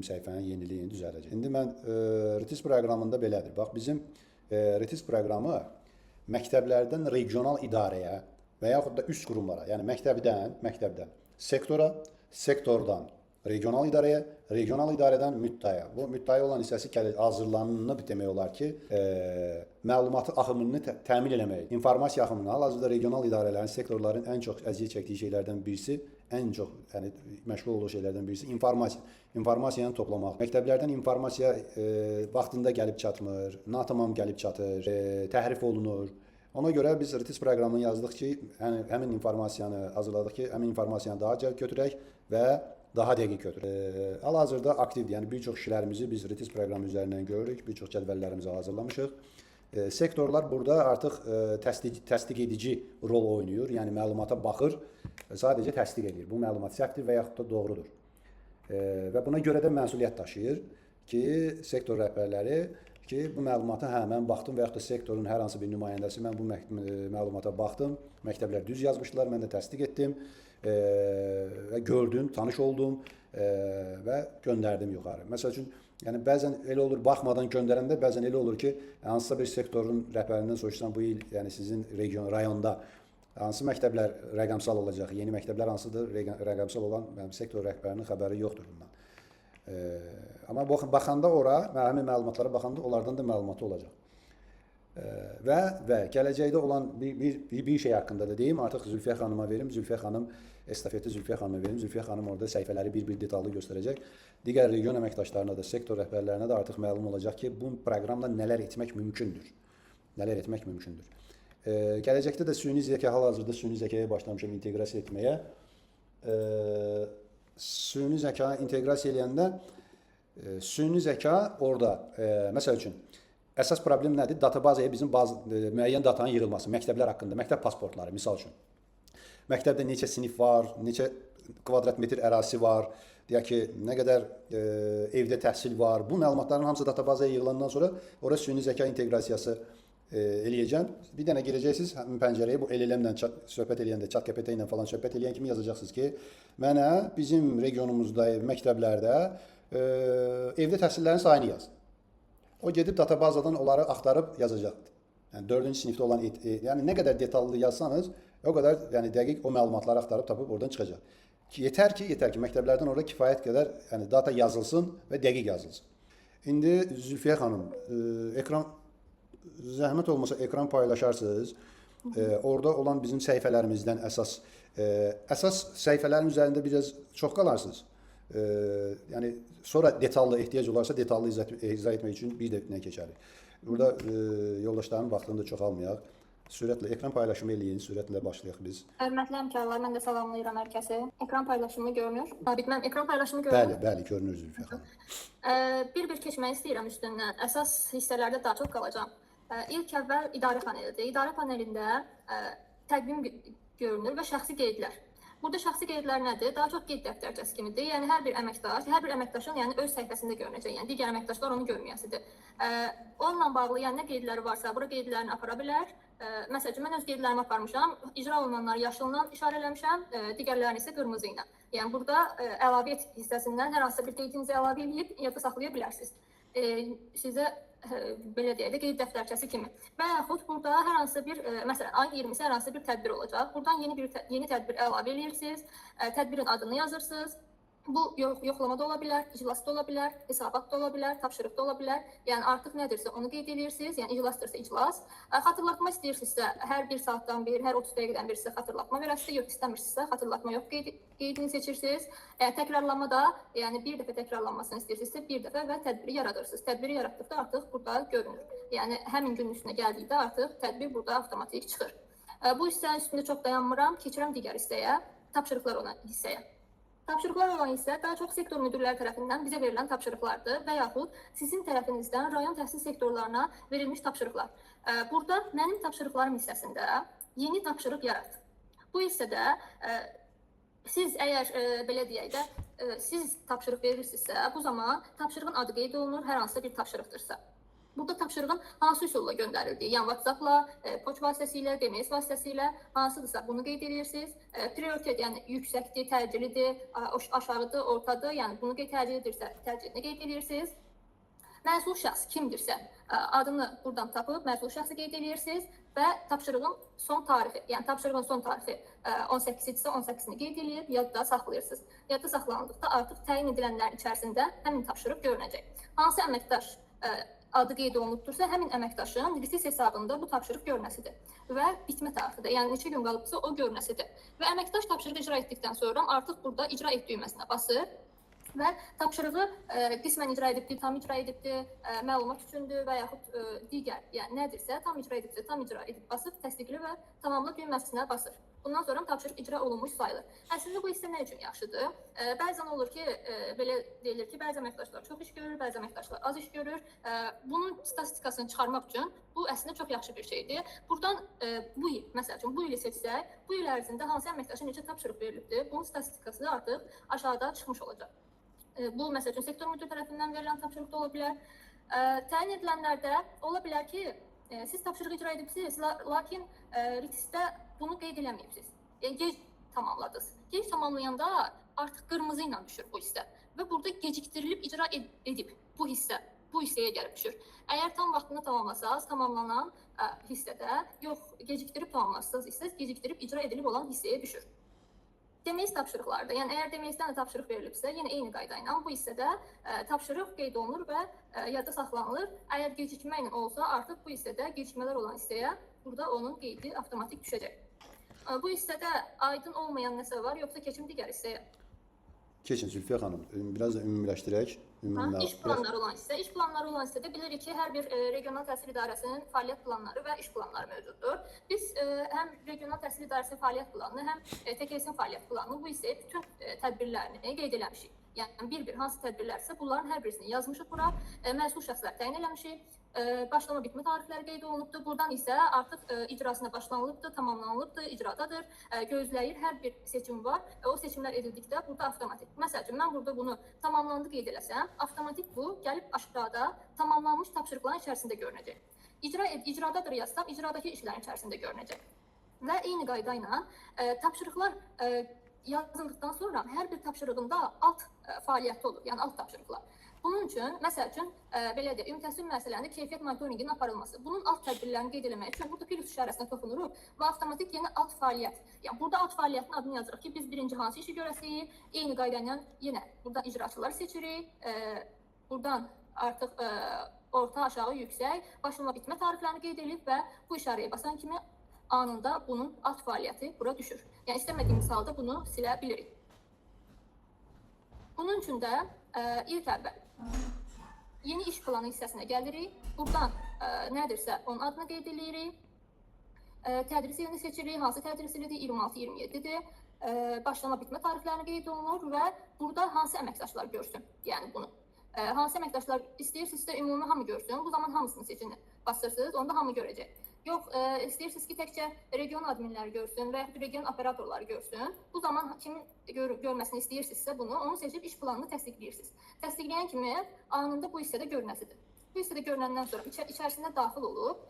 Səhifəni yeniləyin, düzələcək. İndi mən RITIS proqramında belədir. Bax, bizim RITIS proqramı məktəblərdən regional idarəyə və yaxud da üst qurumlara, yəni məktəbdən sektora, sektordan regional idarəyə, regional idarədən müttaya. Bu müttaya olan hissəsi hazırlanıb demək olar ki, məlumatı axımını təmin eləmək, informasiya axımını. Hal-hazırda regional idarələrin, sektorların ən çox əziyyət çəkdiyi şeylərdən birisi, ən çox, yəni məşğul olduğu şeylərdən birisi informasiya. İnformasiyanı toplamaq. Məktəblərdən informasiya vaxtında gəlib çatmır, natamam gəlib çatır, təhrif olunur. Ona görə biz RITIS proqramını yazdıq ki, yəni həmin informasiyanı hazırladıq ki, həmin informasiyanı daha cəld götürək və daha dəqiq götürək. Hal-hazırda aktivdir. Yəni bir çox işlərimizi biz RITIS proqramı üzərindən görürük, bir çox cədvəllərimizi hazırlamışıq. Sektorlar burada artıq təsdiq edici rol oynayır. Yəni məlumata baxır, sadəcə təsdiq edir. Bu məlumat səhvdir və yaxud da doğrudur. Və buna görə də məsuliyyət daşıyır ki, sektor rəhbərləri ki, bu məlumata hə mən baxdım və yaxud da sektorun hər hansı bir nümayəndəsi mən bu məlumata baxdım, məktəblər düz yazmışdılar, mən də təsdiq etdim və gördüm, tanış oldum və göndərdim yuxarı. Məsəl üçün, yəni bəzən elə olur, baxmadan göndərəndə bəzən elə olur ki, hansısa bir sektorun rəhbərindən soruşsan bu il, yəni sizin region, rayonda hansı məktəblər rəqəmsal olacaq, yeni məktəblər hansıdır, rəqəmsal olan, yəni sektor rəhbərinin xəbəri yoxdur bundan. Amma baxanda ora, həmin məlumatlara baxanda onlardan da məlumatı olacaq. Və gələcəkdə olan bir şey haqqında da deyim, artıq Zülfiyə xanıma verim. Zülfiyə xanım estafeti Zülfiyə xanıma verim. Zülfiyə xanım orada səhifələri bir-bir detallı göstərəcək. Digər region əməkdaşlarına da, sektor rəhbərlərinə də artıq məlum olacaq ki, bu proqramla nələr etmək mümkündür. Nələr etmək mümkündür. Gələcəkdə də süni zəka, hal-hazırda süni zəkaya başlamışam inteqrasiya etməyə. Süni zəkanı inteqrasiya eləyəndə süni zəka orada, məsəl üçün, əsas problem nədir? Databazaya bizim bazı müəyyən datanın yığılması, məktəblər haqqında, məktəb pasportları misal üçün. Məktəbdə neçə sinif var, neçə kvadrat metr ərazisi var, deyək ki, nə qədər evdə təhsil var. Bu məlumatların hamısı databazaya yığılandan sonra ora süni zəka inteqrasiyası eləyəcəm. Bir dənə girəcəksiniz həmin pəncərəyə, bu LLM-lə söhbət eləyəndə, ChatGPT ilə falan söhbət eləyən kimi yazacaqsınız ki, mənə bizim regionumuzda, məktəblərdə evdə təhsillərin sayını yaz. O gedib databazadan onları axtarıb yazacaqdır. Yəni 4-cü sinifdə olan yəni nə qədər detallı yazsanız, o qədər yəni dəqiq o məlumatları axtarıb tapıb oradan çıxacaq. Yetər ki məktəblərdən orada kifayət qədər yəni data yazılsın və dəqiq yazılsın. İndi Zülfiyə xanım, ekran zəhmət olmasa ekran paylaşarsınız. Orada olan bizim səhifələrimizdən əsas əsas səhifələrin üzərində biraz çox qalarsınız. Yəni sonra detallı ehtiyac olarsa detallı izah etmək üçün bir də nə keçərik. Burada yoldaşların vaxtını da çox almayaq. Sürətlə ekran paylaşımı eləyin, sürətlə başlayaq biz. Hörmətli həmkarlar, mən də salamlayıram hər kəsi. Ekran paylaşımı görünür. Abid, mənim ekran paylaşımı görünür. Bəli, bəli, görünür Zülfiyə xanım. Bir-bir keçmək istəyirəm üstündən. Əsas hissələrdə daha çox qalacağam. İlk əvvəl idarə panelidir. İdarə panelində təqvim görünür və şəxsi qeydlər. Burada şəxsi qeydlər nədir? Daha çox qeyd dəftərçəsi kimidir. Yəni hər bir əməkdaş, hər bir əməkdaşın yəni öz səhifəsində görünəcək. Yəni digər əməkdaşlar onu görməyəsidir. Onunla bağlı yəni nə qeydləri varsa, bura qeydlərini apara bilər. Məsəl üçün mən öz qeydlərimi aparmışam. İcra olunanları yaşılla işarə eləmişəm, digərlərini isə qırmızı ilə. Yəni burada əlavə et hissəsindən hər hansısa bir qeydinizi əlavə eləyib yadda saxlaya bilərsiniz. Sizə belə deyək də qeyd dəftərçəsi kimi. Və yaxud burada hər hansı bir məsələn ayın 20-si hər hansı bir tədbir olacaq. Buradan yeni bir yeni tədbir əlavə eləyirsiniz. Tədbirin adını yazırsınız. Bu yoxlama da ola bilər, iclas da ola bilər, hesabat da ola bilər, tapşırıq da ola bilər. Yəni artıq nədirsə onu qeyd edirsiniz. Yəni iclasdırsa iclas. Xatırlatma istəyirsinizsə hər bir saatdan bir, hər 30 dəqiqədən bir sizə xatırlatma verəsiniz. Yox istəmirsinizsə xatırlatma yox qeydini seçirsiniz. Təkrarlanma da, yəni bir dəfə təkrarlanmasını istəyirsinizsə bir dəfə və tədbiri yaradırsınız. Tədbiri yaratdıqda artıq burada görünür. Yəni həmin günün üstünə gəldikdə artıq tədbir burada avtomatik çıxır. Bu hissənin üstündə çox dayanmıram. Keçirəm digər hissəyə, tapşırıqlar olan hissəyə. Tapşırıqlar olan hissə daha çox sektor müdirləri tərəfindən bizə verilən tapşırıqlardır və yaxud sizin tərəfinizdən rayon təhsil sektorlarına verilmiş tapşırıqlar. Burada mənim tapşırıqlarım hissəsində yeni tapşırıq yarat. Bu hissədə siz əgər belə deyək də, siz tapşırıq verirsinizsə, bu zaman tapşırığın adı qeyd olunur, hər hansısa bir tapşırıqdırsa. Burada tapşırığın hansı üsulla göndərildiyi, yəni WhatsApp-la, poçt vasitəsilə, DMS vasitəsilə, hansıdırsa bunu qeyd edirsiniz. Prioritet, yəni yüksəkdir, təcilidir, aşağıdır, ortadır, yəni bunu qeyd təcilidirsə, təcilini qeyd edirsiniz. Məsul şəxs kimdirsə, adını buradan tapıb məsul şəxsi qeyd edirsiniz və tapşırığın son tarixi, yəni tapşırığın son tarixi 18 idisə 18-ni qeyd edib yadda saxlayırsınız. Yadda saxlanıldıqda artıq təyin edilənlərin içərisində həmin tapşırıq görünəcək. Hansı əməkdaş adı qeyd olunubdursa, həmin əməkdaşın RITIS hesabında bu tapşırıq görünəsidir və bitmə tarixidir. Yəni neçə gün qalıbsa o görünəsidir. Və əməkdaş tapşırığı icra etdikdən sonra artıq burada icra et düyməsinə basır və tapşırığı qismən icra edibdir, tam icra edibdir, məlumat üçündür və yaxud digər, yəni nədirsə, tam icra edibsə, tam icra edib basıb təsdiqli və tamamla düyməsinə basır. Bundan sonra tapşırıq icra olunmuş sayılır. Əslində bu hissə nə üçün yaxşıdır? Bəzən olur ki, belə deyilir ki, bəzi əməkdaşlar çox iş görür, bəzi əməkdaşlar az iş görür. Bunun statistikasını çıxarmaq üçün bu əslində çox yaxşı bir şeydir. Buradan bu il, məsəl üçün bu ili seçsək, bu il ərzində hansı əməkdaşa neçə tapşırıq verilibdir, bunun statistikası artıq aşağıda çıxmış olacaq. Bu, məsəl üçün, sektor müdiri tərəfindən verilən tapşırıq da ola bilər. Təyin edilənlərdə ola bilər ki, siz tapşırığı icra edibsiniz, lakin RITIS-də bunu qeyd eləməyibsiniz. Yəni, gec tamamladınız. Gec tamamlayanda artıq qırmızı ilə düşür bu hissə və burada gecikdirilib icra edib bu hissə, bu hissəyə gəlib düşür. Əgər tam vaxtında tamamlasanız, tamamlanan hissədə, yox, gecikdirib tamamlasanız isə gecikdirib icra edilib olan hissəyə düşür. DMS tapşırıqlarda, yəni əgər DMS-dən də tapşırıq verilibsə, yenə eyni qayda ilə bu hissədə tapşırıq qeyd olunur və yadda saxlanılır. Əgər gecikmə ilə olsa, artıq bu hissədə gecikmələr olan hissəyə burada onun qeydi avtomatik düşəcək. Bu hissədə aydın olmayan nəsə var, yoxsa keçim digər hissəyə? Keçin Zülfiyə xanım, biraz da ümumiləşdirək. İş planları olan hissə. İş planları olan hissədə bilirik ki, hər bir regional təhsil idarəsinin fəaliyyət planları və iş planları mövcuddur. Biz həm regional təhsil idarəsinin fəaliyyət planını, həm TKS-in fəaliyyət planını bu hissəyə bütün tədbirlərini qeyd eləmişik. Yəni bir-bir hansı tədbirlərsə bunların hər birisini yazmışıq bura, məsul şəxslər təyin eləmişik, başlama bitmə tarixləri qeyd olunubdur. Buradan isə artıq icrasına başlanılıbdır, tamamlanılıbdır, icradadır, gözləyir, hər bir seçim var. O seçimlər edildikdə burada avtomatik. Məsəl üçün, mən burada bunu tamamlandı qeyd eləsəm, avtomatik bu gəlib aşağıda tamamlanmış tapşırıqların içərisində görünəcək. İcradadır yazsam, icradakı işlərin içərisində görünəcək. Və eyni qayda ilə tapşırıqlar yazıldıqdan sonra hər bir tapşırığında alt fəaliyyəti olur, yəni alt tapşırıqlar. Bunun üçün, məsəl üçün, belə deyək, ümumi təhsil müəssisələrində keyfiyyət monitorinqinin aparılması. Bunun alt tədbirlərini qeyd eləmək üçün burada plus işarəsinə toxunuruq və avtomatik yeni alt fəaliyyət. Yəni burada alt fəaliyyətin adını yazırıq ki, biz birinci hansı işi görəsiyik, eyni qayda ilə yenə buradan icraçıları seçirik, buradan artıq orta, aşağı, yüksək, başlama bitmə tarixlərini qeyd edib və bu işarəyə basan kimi anında bunun alt fəaliyyəti bura düşür. Yəni istəmədiyimiz halda bunu silə bilirik. Bunun üçün də ilk əvvəl yeni iş planı hissəsinə gəlirik. Buradan nədirsə onun adını qeyd edirik. Tədris ilini seçirik. Hansı tədris ilidir? 26-27-dir. Başlama bitmə tarixlərini qeyd olunur və burada hansı əməkdaşlar görsün? Yəni bunu. Hansı əməkdaşlar istəyirsinizsə ümumi hamı görsün. Bu zaman hamısını seçini basırsınız. Onda hamı görəcək. Yox, istəyirsiniz ki, təkcə region adminləri görsün və yaxud region operatorları görsün. Bu zaman kimin görməsini istəyirsinizsə bunu, onu seçib iş planını təsdiqləyirsiniz. Təsdiqləyən kimi anında bu hissədə görünəsidir. Bu hissədə görünəndən sonra içərisinə daxil olub,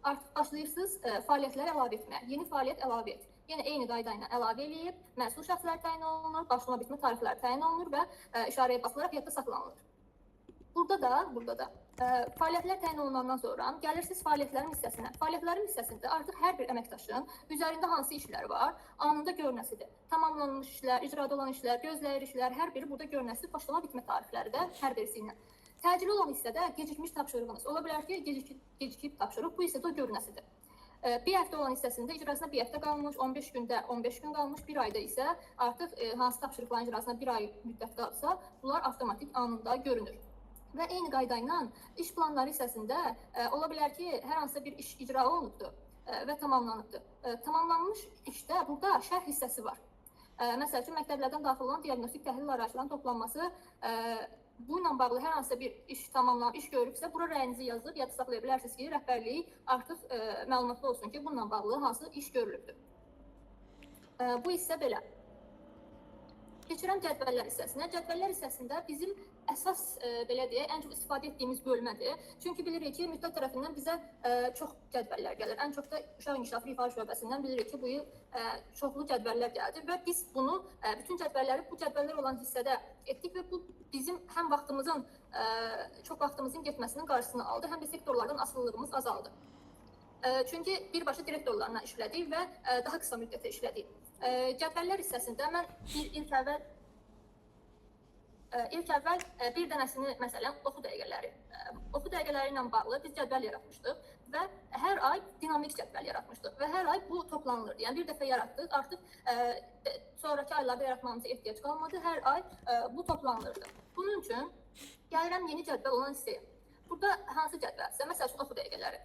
artıq başlayırsınız fəaliyyətləri əlavə etməyə, yeni fəaliyyət əlavə et. Yenə eyni qayda ilə əlavə eləyib, məsul şəxslər təyin olunur, başlama bitmə tarixləri təyin olunur və işarəyə basılaraq yadda saxlanılır. Burada da fəaliyyətlər təyin olunandan sonra gəlirsiniz fəaliyyətlərin hissəsinə. Fəaliyyətlərin hissəsində artıq hər bir əməkdaşın üzərində hansı işlər var, anında görünəsidir. Tamamlanmış işlər, icrada olan işlər, gözləyir işlər, hər biri burada görünəsi, başlama bitmə tarixləri də hər birisi ilə. Təcili olan hissədə gecikmiş tapşırığınız. Ola bilər ki, gecikib tapşırıq, bu hissədə o görünəsidir. Bir həftə olan hissəsində icrasına bir həftə qalmış, 15 gündə 15 gün qalmış, bir ayda isə artıq hansı tapşırıqların icrasına bir ay müddət qalsa, bunlar avtomatik anında görünür. Və eyni qayda ilə iş planları hissəsində ola bilər ki, hər hansısa bir iş icra olunubdur və tamamlanıbdır. Tamamlanmış işdə burada şərh hissəsi var. Məsəl üçün, məktəblərdən daxil olan diaqnostik təhlil araçlarının toplanması, bununla bağlı hər hansısa bir iş tamamlanıb, iş görübsə, bura rəyinizi yazıb yadda saxlaya bilərsiniz ki, rəhbərlik artıq məlumatlı olsun ki, bununla bağlı hansı iş görülübdür. Bu hissə belə. Keçirəm cədvəllər hissəsinə. Cədvəllər hissəsində bizim əsas belə deyək, ən çox istifadə etdiyimiz bölmədir. Çünki bilirik ki, müddət tərəfindən bizə çox cədvəllər gəlir. Ən çox da Uşaq İnkişafı Rifah şöbəsindən bilirik ki, bu il çoxlu cədvəllər gəldi və biz bunu bütün cədvəlləri bu cədvəllər olan hissədə etdik və bu bizim həm vaxtımızın çox vaxtımızın getməsinin qarşısını aldı, həm də sektorlardan asılılığımız azaldı. Çünki birbaşa direktorlarla işlədik və daha qısa müddətə işlədik. Cədvəllər hissəsində mən bir ilk əvvəl bir dənəsini, məsələn, oxu dəqiqələri. Oxu dəqiqələri ilə bağlı biz cədvəl yaratmışdıq və hər ay dinamik cədvəl yaratmışdıq və hər ay bu toplanılırdı. Yəni bir dəfə yaratdıq, artıq sonrakı aylarda yaratmamıza ehtiyac qalmadı. Hər ay bu toplanılırdı. Bunun üçün gəlirəm yeni cədvəl olan hissəyə. Burada hansı cədvəlsə, məsəl üçün oxu dəqiqələri.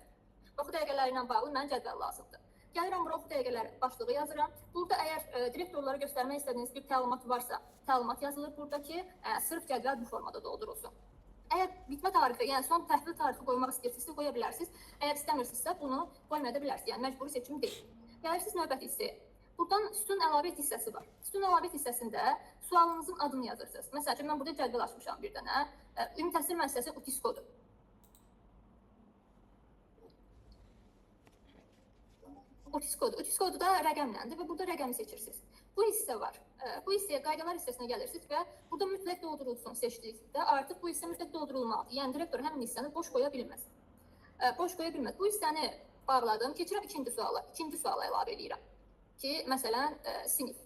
Oxu dəqiqələri ilə bağlı mənə cədvəl lazımdır. Gəlirəm bura oxu dəqiqələri başlığı yazıram. Burada əgər direktorlara göstərmək istədiyiniz bir təlimat varsa, təlimat yazılır burada ki, sırf cədvəl bu formada doldurulsun. Əgər bitmə tarixi, yəni son təhvil tarixi qoymaq istəyirsinizsə qoya bilərsiniz. Əgər istəmirsinizsə bunu qoymaya da bilərsiniz. Yəni məcburi seçim deyil. Gəlirsiniz növbəti hissəyə. Buradan sütun əlavə et hissəsi var. Sütun əlavə et hissəsində sualınızın adını yazırsınız. Məsəl üçün mən burada cədvəl açmışam bir dənə. Ümumi təhsil müəssisəsi UTİS kodu. UTİS kodu. UTİS kodu da rəqəmləndir və burada rəqəmi seçirsiniz. Bu hissə var. Bu hissəyə qaydalar hissəsinə gəlirsiniz və burada mütləq doldurulsun seçdiyinizdə artıq bu hissə mütləq doldurulmalıdır. Yəni direktor həmin hissəni boş qoya bilməz. Boş qoya bilməz. Bu hissəni bağladım. Keçirəm ikinci suala. İkinci suala əlavə eləyirəm ki, məsələn, sinif.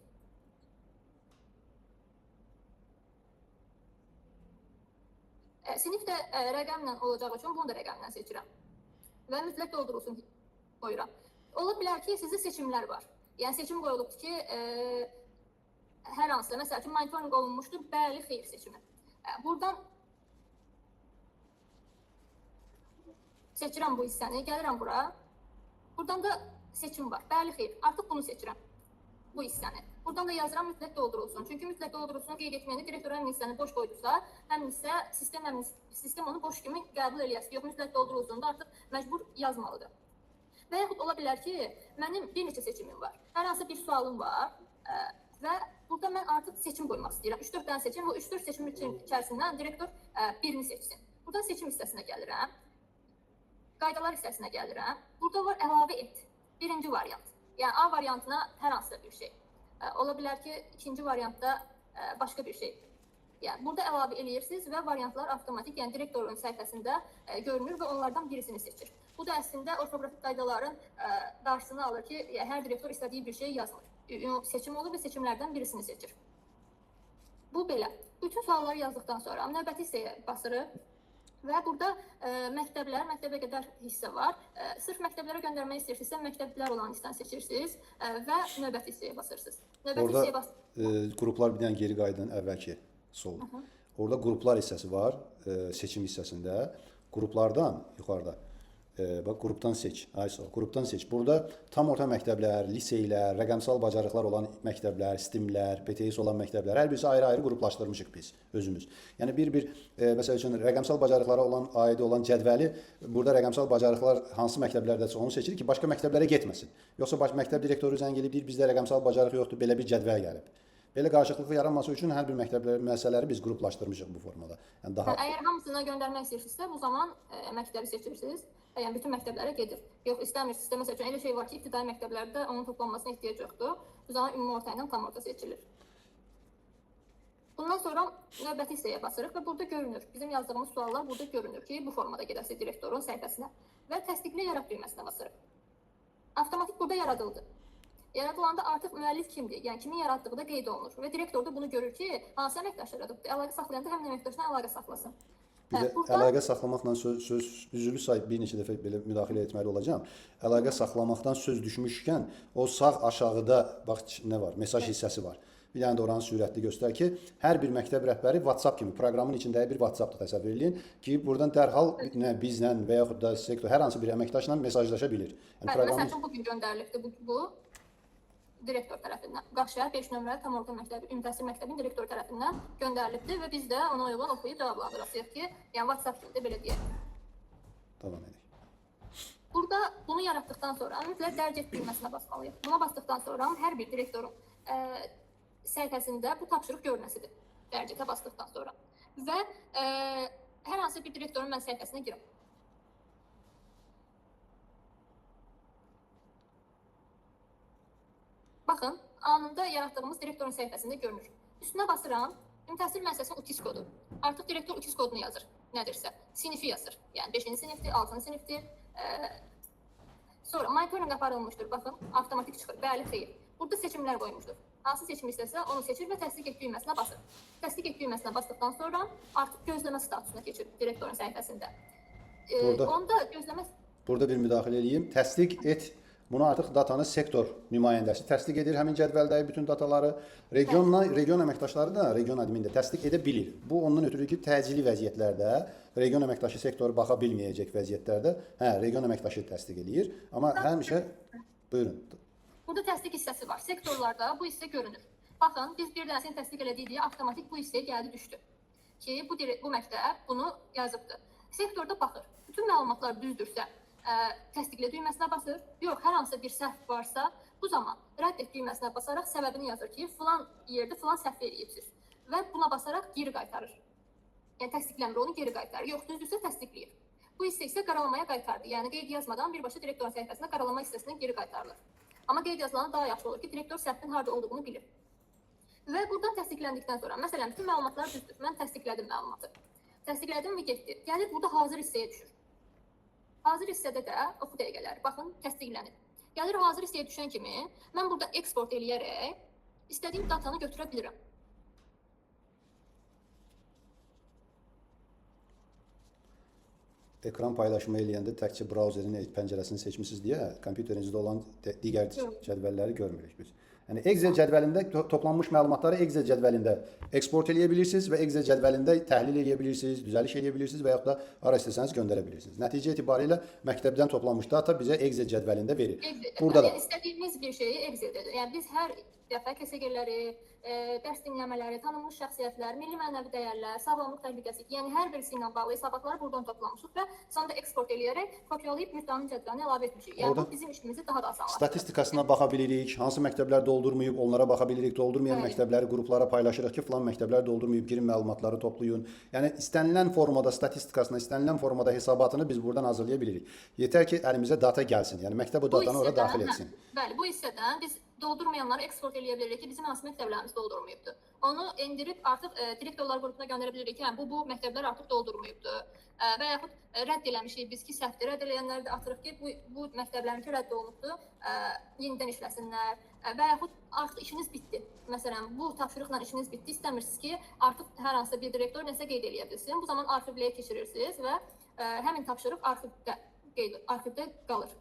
Sinif də rəqəmlə olacağı üçün bunu da rəqəmlə seçirəm və mütləq doldurulsun qoyuram. Ola bilər ki, sizdə seçimlər var. Yəni seçim qoyulubdur ki, hər hansısa, məsəl üçün monitorinq olunmuşdur, bəli, xeyir seçimi. Buradan seçirəm bu hissəni, gəlirəm bura. Buradan da seçim var. Bəli, xeyir. Artıq bunu seçirəm, bu hissəni. Buradan da yazıram mütləq doldurulsun. Çünki mütləq doldurulsun qeyd etməyəndə direktor həmin hissəni boş qoydusa, həmin hissə sistem onu boş kimi qəbul eləyəsi. Yox, mütləq doldurulsun da artıq məcbur yazmalıdır. Və yaxud ola bilər ki, mənim bir neçə seçimim var. Hər hansı bir sualım var və burada mən artıq seçim qoymaq istəyirəm. 3-4 dənə seçim və 3-4 seçim içərisindən direktor birini seçsin. Buradan seçim hissəsinə gəlirəm. Qaydalar hissəsinə gəlirəm. Burada var əlavə et. Birinci variant. Yəni A variantına hər hansısa bir şey. Ola bilər ki, ikinci variantda başqa bir şey. Yəni burada əlavə eləyirsiniz və variantlar avtomatik, yəni direktorun səhifəsində görünür və onlardan birisini seçir. Bu da əslində ortoqrafik qaydaların qarşısını alır ki, yəni, hər direktor istədiyi bir şey yazmır. Seçim olur və seçimlərdən birisini seçir. Bu belə. Bütün sualları yazdıqdan sonra növbəti hissəyə basırıq və burada məktəblər, məktəbə qədər hissə var. Sırf məktəblərə göndərmək istəyirsinizsə, məktəblər olan hissəni seçirsiniz və növbəti hissəyə basırsınız. Növbəti Orada hissəyə qruplar bir dənə geri qayıdın əvvəlki sol. Orada qruplar hissəsi var, seçim hissəsində. Qruplardan yuxarıda bax qrupdan seç. Ayso, qrupdan seç. Burada tam orta məktəblər, liseylər, rəqəmsal bacarıqlar olan məktəblər, STEM-lər, PTS olan məktəblər, hər birisi ayrı-ayrı qruplaşdırmışıq biz özümüz. Yəni bir-bir məsəl üçün rəqəmsal bacarıqlara olan aid olan cədvəli burada rəqəmsal bacarıqlar hansı məktəblərdəsə onu seçirik ki, başqa məktəblərə getməsin. Yoxsa baş məktəb direktoru zəng eləyib deyir, bizdə rəqəmsal bacarıq yoxdur, belə bir cədvəl gəlib. Belə qarışıqlıq yaranması üçün hər bir məktəblər müəssisələri biz qruplaşdırmışıq bu formada. Yəni daha Əgər hamısına göndərmək istəyirsinizsə, bu zaman məktəbi seçirsiniz. Yəni bütün məktəblərə gedir. Yox, istəmirsinizsə, məsəl üçün elə şey var ki, ibtidai məktəblərdə onun toplanmasına ehtiyac yoxdur. Bu zaman ümumi orta ilə tam orta seçilir. Bundan sonra növbəti hissəyə basırıq və burada görünür. Bizim yazdığımız suallar burada görünür ki, bu formada gedəsi direktorun səhifəsinə və təsdiqlə yarat düyməsinə basırıq. Avtomatik burada yaradıldı. Yaradılanda artıq müəllif kimdir, yəni kimin yaratdığı da qeyd olunur və direktor da bunu görür ki, hansı əməkdaş yaradıbdır. Əlaqə saxlayanda həmin əməkdaşla əlaqə saxlasın. Bir də Burada əlaqə saxlamaqla söz üzrlü say bir neçə dəfə belə müdaxilə etməli olacağam. Əlaqə saxlamaqdan söz düşmüşkən o sağ aşağıda bax nə var? Mesaj hissəsi var. Bir dənə də oranı sürətli göstər ki, hər bir məktəb rəhbəri WhatsApp kimi proqramın içindəki bir WhatsApp-da təsəvvür eləyin ki, buradan dərhal nə bizlə və yaxud da sektor hər hansı bir əməkdaşla mesajlaşa bilir. Yəni Bəli, məsəl proqramın üçün bugün göndərilibdir bu direktor tərəfindən. Qaxşəhər 5 nömrəli tam orta məktəbi, ümumi təhsil məktəbinin direktoru tərəfindən göndərilibdir və biz də ona uyğun oxuyub cavablandıracağıq ki, yəni WhatsApp kimi də belə deyək. Davam edək. Burada bunu yaratdıqdan sonra mütləq dərc et düyməsinə basmalıyıq. Buna basdıqdan sonra hər bir direktorun səhifəsində bu tapşırıq görünəsidir. Dərcətə basdıqdan sonra. Və hər hansı bir direktorun mən səhifəsinə girim. Baxın, anında yaratdığımız direktorun səhifəsində görünür. Üstünə basıram, ümumi təhsil müəssisəsinin UTIS kodu. Artıq direktor UTIS kodunu yazır, nədirsə. Sinifi yazır. Yəni 5-ci sinifdir, 6-cı sinifdir. Sonra monitorinq aparılmışdır. Baxın, avtomatik çıxır. Bəli, xeyr. Burada seçimlər qoymuşdur. Hansı seçim istəsə onu seçir və təsdiq et düyməsinə basır. Təsdiq et düyməsinə basdıqdan sonra artıq gözləmə statusuna keçir direktorun səhifəsində. Onda gözləmə... Burada bir müdaxilə eləyim. Təsdiq et. Bunu artıq datanı sektor nümayəndəsi təsdiq edir. Həmin cədvəldəki bütün dataları region əməkdaşları da, region admini də təsdiq edə bilir. Bu ondan ötürü ki, təcili vəziyyətlərdə region əməkdaşı sektoru baxa bilməyəcək vəziyyətlərdə, hə, region əməkdaşı təsdiq eləyir. Amma həmişə buyurun. Burada təsdiq hissəsi var. Sektorlarda bu hissə görünür. Baxın, biz bir dənəsini təsdiq elədik deyə avtomatik bu hissəyə gəldi düşdü. Ki, bu məktəb bunu yazıbdır. Sektorda baxır. Bütün məlumatlar düzdürsə, təsdiqlə düyməsinə basır. Yox, hər hansı bir səhv varsa, bu zaman rədd et düyməsinə basaraq səbəbini yazır ki, filan yerdə filan səhv eləyibsiz. Və buna basaraq geri qaytarır. Yəni, təsdiqlənmir, onu geri qaytarır. Yox, düzdürsə təsdiqləyir. Bu hissə isə qaralamaya qaytardı. Yəni, qeyd yazmadan birbaşa direktorun səhifəsinə qaralama hissəsinə geri qaytarılır. Amma qeyd yazılanı daha yaxşı olur ki, direktor səhvin harda olduğunu bilir. Və buradan təsdiqləndikdən sonra, məsələn, bütün məlumatlar düzdür. Mən təsdiqlədim məlumatı. Təsdiqlədim və getdi. Gəlir, burada hazır hissəyə düşür. Hazır hissədə də oxu dəqiqələri, baxın, təsdiqlənib. Gəlir, hazır hissəyə düşən kimi mən burada eksport eləyərək istədiyim datanı götürə bilirəm. Ekran paylaşımı eləyəndə təkcə brauzerin pəncərəsini seçmisiniz deyə kompüterinizdə olan digər cədvəlləri görmürük biz. Yəni Excel cədvəlində toplanmış məlumatları Excel cədvəlində eksport eləyə bilirsiniz və Excel cədvəlində təhlil eləyə bilirsiniz, düzəliş eləyə bilirsiniz və yaxud da hara istəsəniz göndərə bilirsiniz. Nəticə etibarilə məktəbdən toplanmış data bizə Excel cədvəlində verir. Burada da yəni, istədiyimiz bir şeyi Excel'də. Yəni biz hər dəfə KSG-ləri, dərs dinləmələri, tanınmış şəxsiyyətlər, milli mənəvi dəyərlər, sağlamlıq təhlükəsi, yəni hər birisi ilə bağlı hesabatları buradan toplamışıq və sonra da eksport eləyərək kopyalayıb müddəanın cədvəlinə əlavə etmişik. Yəni bu bizim işimizi daha da asanlaşdırır. Statistikasına baxa bilirik, hansı məktəblər doldurmayıb, onlara baxa bilirik, doldurmayan məktəbləri qruplara paylaşırıq ki, filan məktəblər doldurmayıb, girin məlumatları toplayın. Yəni istənilən formada statistikasına, istənilən formada hesabatını biz buradan hazırlaya bilirik. Yetər ki, əlimizə data gəlsin. Yəni məktəb o datanı ora daxil etsin. Bəli, bu hissədən biz doldurmayanları eksport eləyə bilirik ki, bizim hansı məktəblərimiz doldurmayıbdır. Onu endirib artıq direktorlar qrupuna göndərə bilirik ki, hə, bu məktəblər artıq doldurmayıbdır. Və yaxud rədd eləmişik biz ki, səhvdir. Rədd eləyənləri də atırıq ki, bu məktəblərinki rədd olunubdur, yenidən işləsinlər. Və yaxud artıq işiniz bitdi. Məsələn, bu tapşırıqla işiniz bitdi. İstəmirsiniz ki, artıq hər hansısa bir direktor nəsə qeyd eləyə bilsin. Bu zaman arxivliyə keçirirsiniz və həmin tapşırıq arxivdə qalır.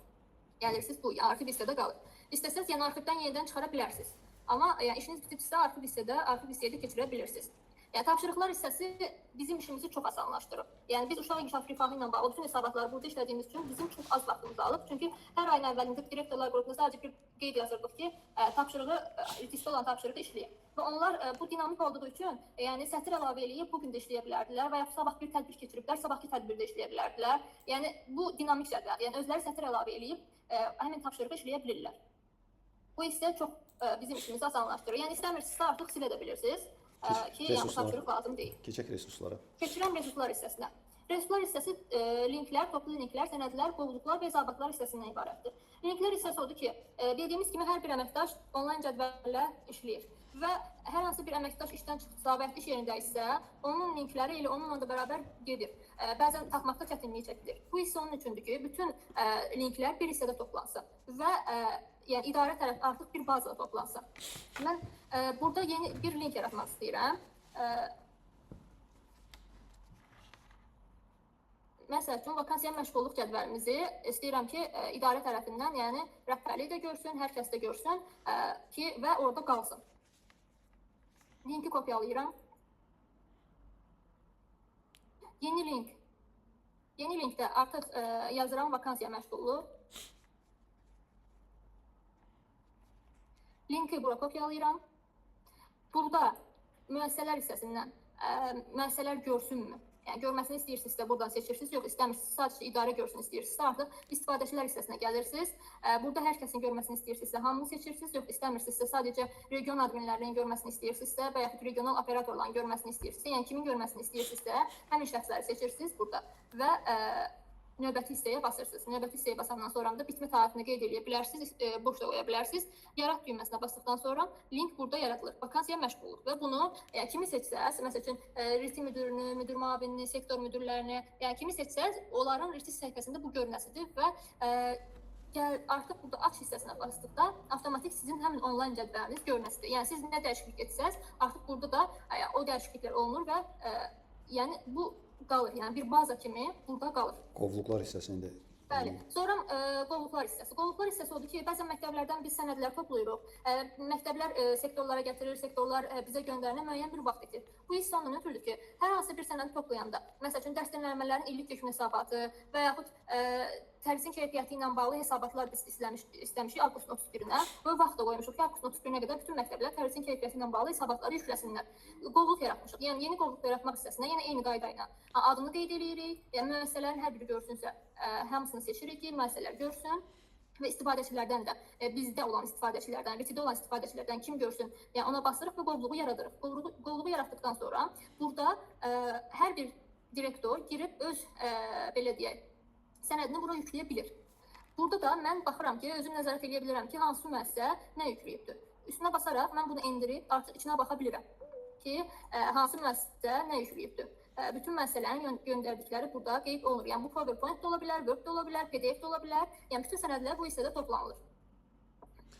Gəlirsiniz, bu arxiv hissədə qalır. İstəsəniz, yəni arxivdən yenidən çıxara bilərsiniz. Amma yəni, işiniz bitibsə, arxiv hissəyə də keçirə bilirsiniz. Yəni, tapşırıqlar hissəsi bizim işimizi çox asanlaşdırır. Yəni, biz uşaq inkişaf rifahı ilə bağlı bütün hesabatları burada işlədiyimiz üçün bizim çox az vaxtımızı alıb. Çünki hər ayın əvvəlində direktorlar qrupuna sadəcə bir qeyd yazırdıq ki, tapşırığı, riskli olan tapşırığı işləyir. Və onlar bu dinamik olduğu üçün, yəni sətir əlavə eləyib bugün də işləyə bilərdilər və yaxud sabah bir tədbir keçiriblər, sabahki tədbirdə işləyə bilərdilər. Yəni, bu dinamik cədvəldir. Yəni, özləri sətir əlavə eləyib həmin tapşırığı işləyə bilirlər. Bu hissə çox bizim işimizi asanlaşdırır. Yəni, istəmirsinizsə artıq silə də bilirsiniz ki, yəni, tapşırıq lazım deyil. Keçək resurslara. Keçirəm resurslar hissəsinə. Resurslar hissəsi linklər, toplu linklər, sənədlər, qovluqlar və hesabatlar hissəsindən ibarətdir. Linklər hissəsi odur ki, dediyimiz kimi hər bir əməkdaş onlayn cədvəllə işləyir. Və hər hansı bir əməkdaş işdən çıxsa və iş yerində isə onun linkləri elə onunla da bərabər gedir. Bəzən tapmaqda çətinlik çəkilir. Bu hissə onun üçündür ki, bütün linklər bir hissədə toplansın və yəni idarə tərəfi artıq bir bazada toplansın. Mən burada yeni bir link yaratmaq istəyirəm. Məsəl üçün, vakansiya məşğulluq cədvəlimizi istəyirəm ki, idarə tərəfindən, yəni rəhbərlik də görsün, hər kəs də görsün ki, və orada qalsın. Linki kopyalayıram. Yeni link. Yeni linkdə artıq yazıram vakansiya məşğulluq. Linki bura kopyalayıram. Burada müəssisələr hissəsindən müəssisələr görsünmü? Yəni görməsini istəyirsinizsə buradan seçirsiniz, yox istəmirsiniz, sadəcə idarə görsün istəyirsinizsə artıq istifadəçilər hissəsinə gəlirsiniz. Burada hər kəsin görməsini istəyirsinizsə hamını seçirsiniz, yox istəmirsinizsə sadəcə region adminlərinin görməsini istəyirsinizsə və yaxud regional operatorların görməsini istəyirsinizsə, yəni kimin görməsini istəyirsinizsə, həmin şəxsləri seçirsiniz burada və növbəti hissəyə basırsınız. Növbəti hissəyə basandan sonra da bitmə tarixini qeyd eləyə bilərsiniz, boş da qoya bilərsiniz. Yarat düyməsinə basdıqdan sonra link burada yaradılır. Vakansiya məşğulluq və bunu yəni, kimi seçsəz, məsəl üçün RT müdürünü, müdür müavinini, sektor müdürlərini, yəni kimi seçsəz, onların RT səhifəsində bu görünəsidir və artıq burada aç hissəsinə basdıqda avtomatik sizin həmin onlayn cədvəliniz görünəsidir. Yəni siz nə dəyişiklik etsəz, artıq burada da o dəyişikliklər olunur və yəni bu qalır. Yəni bir baza kimi burada qalır. Qovluqlar hissəsində. Bəli. Sonra qovluqlar hissəsi. Qovluqlar hissəsi odur ki, bəzən məktəblərdən biz sənədlər toplayırıq. Məktəblər sektorlara gətirir, sektorlar bizə göndərinə müəyyən bir vaxt itir. Bu hissə ondan ötürüdür ki, hər hansı bir sənəd toplayanda, məsəl üçün dərs dinlənmələrin illik yekun hesabatı və yaxud tədrisin keyfiyyəti ilə bağlı hesabatlar biz istəmişik avqustun 31-nə və vaxt da qoymuşuq ki, avqustun 31-nə qədər bütün məktəblər tədrisin keyfiyyəti ilə bağlı hesabatları yükləsinlər. Qovluq yaratmışıq. Yəni yeni qovluq yaratmaq hissəsinə yenə eyni qayda ilə adını qeyd eləyirik. Yəni müəssisələrin hər biri görsünsə, hamısını seçirik ki, müəssisələr görsün və istifadəçilərdən də bizdə olan istifadəçilərdən, RT-də olan istifadəçilərdən kim görsün, yəni ona basırıq və qovluğu yaradırıq. Qovluğu yaratdıqdan sonra burada hər bir direktor girib öz belə deyək, sənədini bura yükləyə bilir. Burada da mən baxıram ki, özüm nəzarət eləyə bilirəm ki, hansı müəssisə nə yükləyibdir. Üstünə basaraq mən bunu endirib artıq içinə baxa bilirəm ki, hansı müəssisə nə yükləyibdir. Bütün müəssisələrin göndərdikləri burada qeyd olunur. Yəni bu PowerPoint də ola bilər, Word də ola bilər, PDF də ola bilər. Yəni bütün sənədlər bu hissədə toplanılır.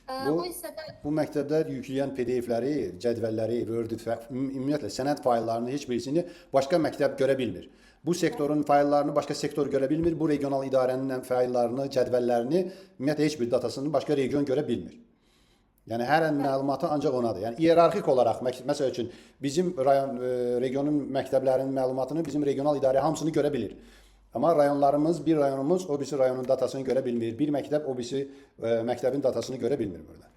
Bu hissədə bu məktəblər yükləyən PDF-ləri, cədvəlləri, Word-ü, ümumiyyətlə sənəd fayllarının heç birisini başqa məktəb görə bilmir. Bu sektorun fayllarını başqa sektor görə bilmir. Bu regional idarənin fayllarını, cədvəllərini, ümumiyyətlə heç bir datasını başqa region görə bilmir. Yəni hər an məlumatı ancaq onadır. Yəni iyerarxik olaraq məsəl üçün bizim rayon regionun məktəblərinin məlumatını bizim regional idarə hamısını görə bilir. Amma rayonlarımız, bir rayonumuz o birisi rayonun datasını görə bilmir. Bir məktəb o birisi məktəbin datasını görə bilmir burada.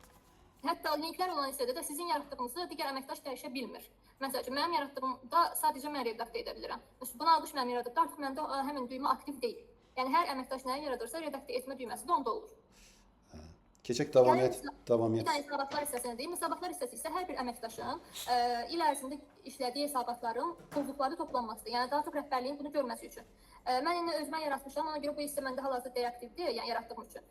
Hətta linklər olan hissədə də sizin yaratdığınızı digər əməkdaş dəyişə bilmir. Məsəl üçün mənim yaratdığımda sadəcə mən redaktə edə bilirəm. Məsələn, bunu Alqış mənim yaradıbda artıq məndə həmin düymə aktiv deyil. Yəni hər əməkdaş nəyi yaradırsa redaktə etmə düyməsi də onda olur. Keçək davamiyyət, davamiyyət. Bir dənə hesabatlar hissəsini deyim. Hesabatlar hissəsi isə hər bir əməkdaşın il ərzində işlədiyi hesabatların qovluqları toplanmasıdır. Yəni daha çox rəhbərliyin bunu görməsi üçün. Mən indi özümə yaratmışam, ona görə bu hissə məndə hal-hazırda deaktivdir, yəni yaratdığım üçün.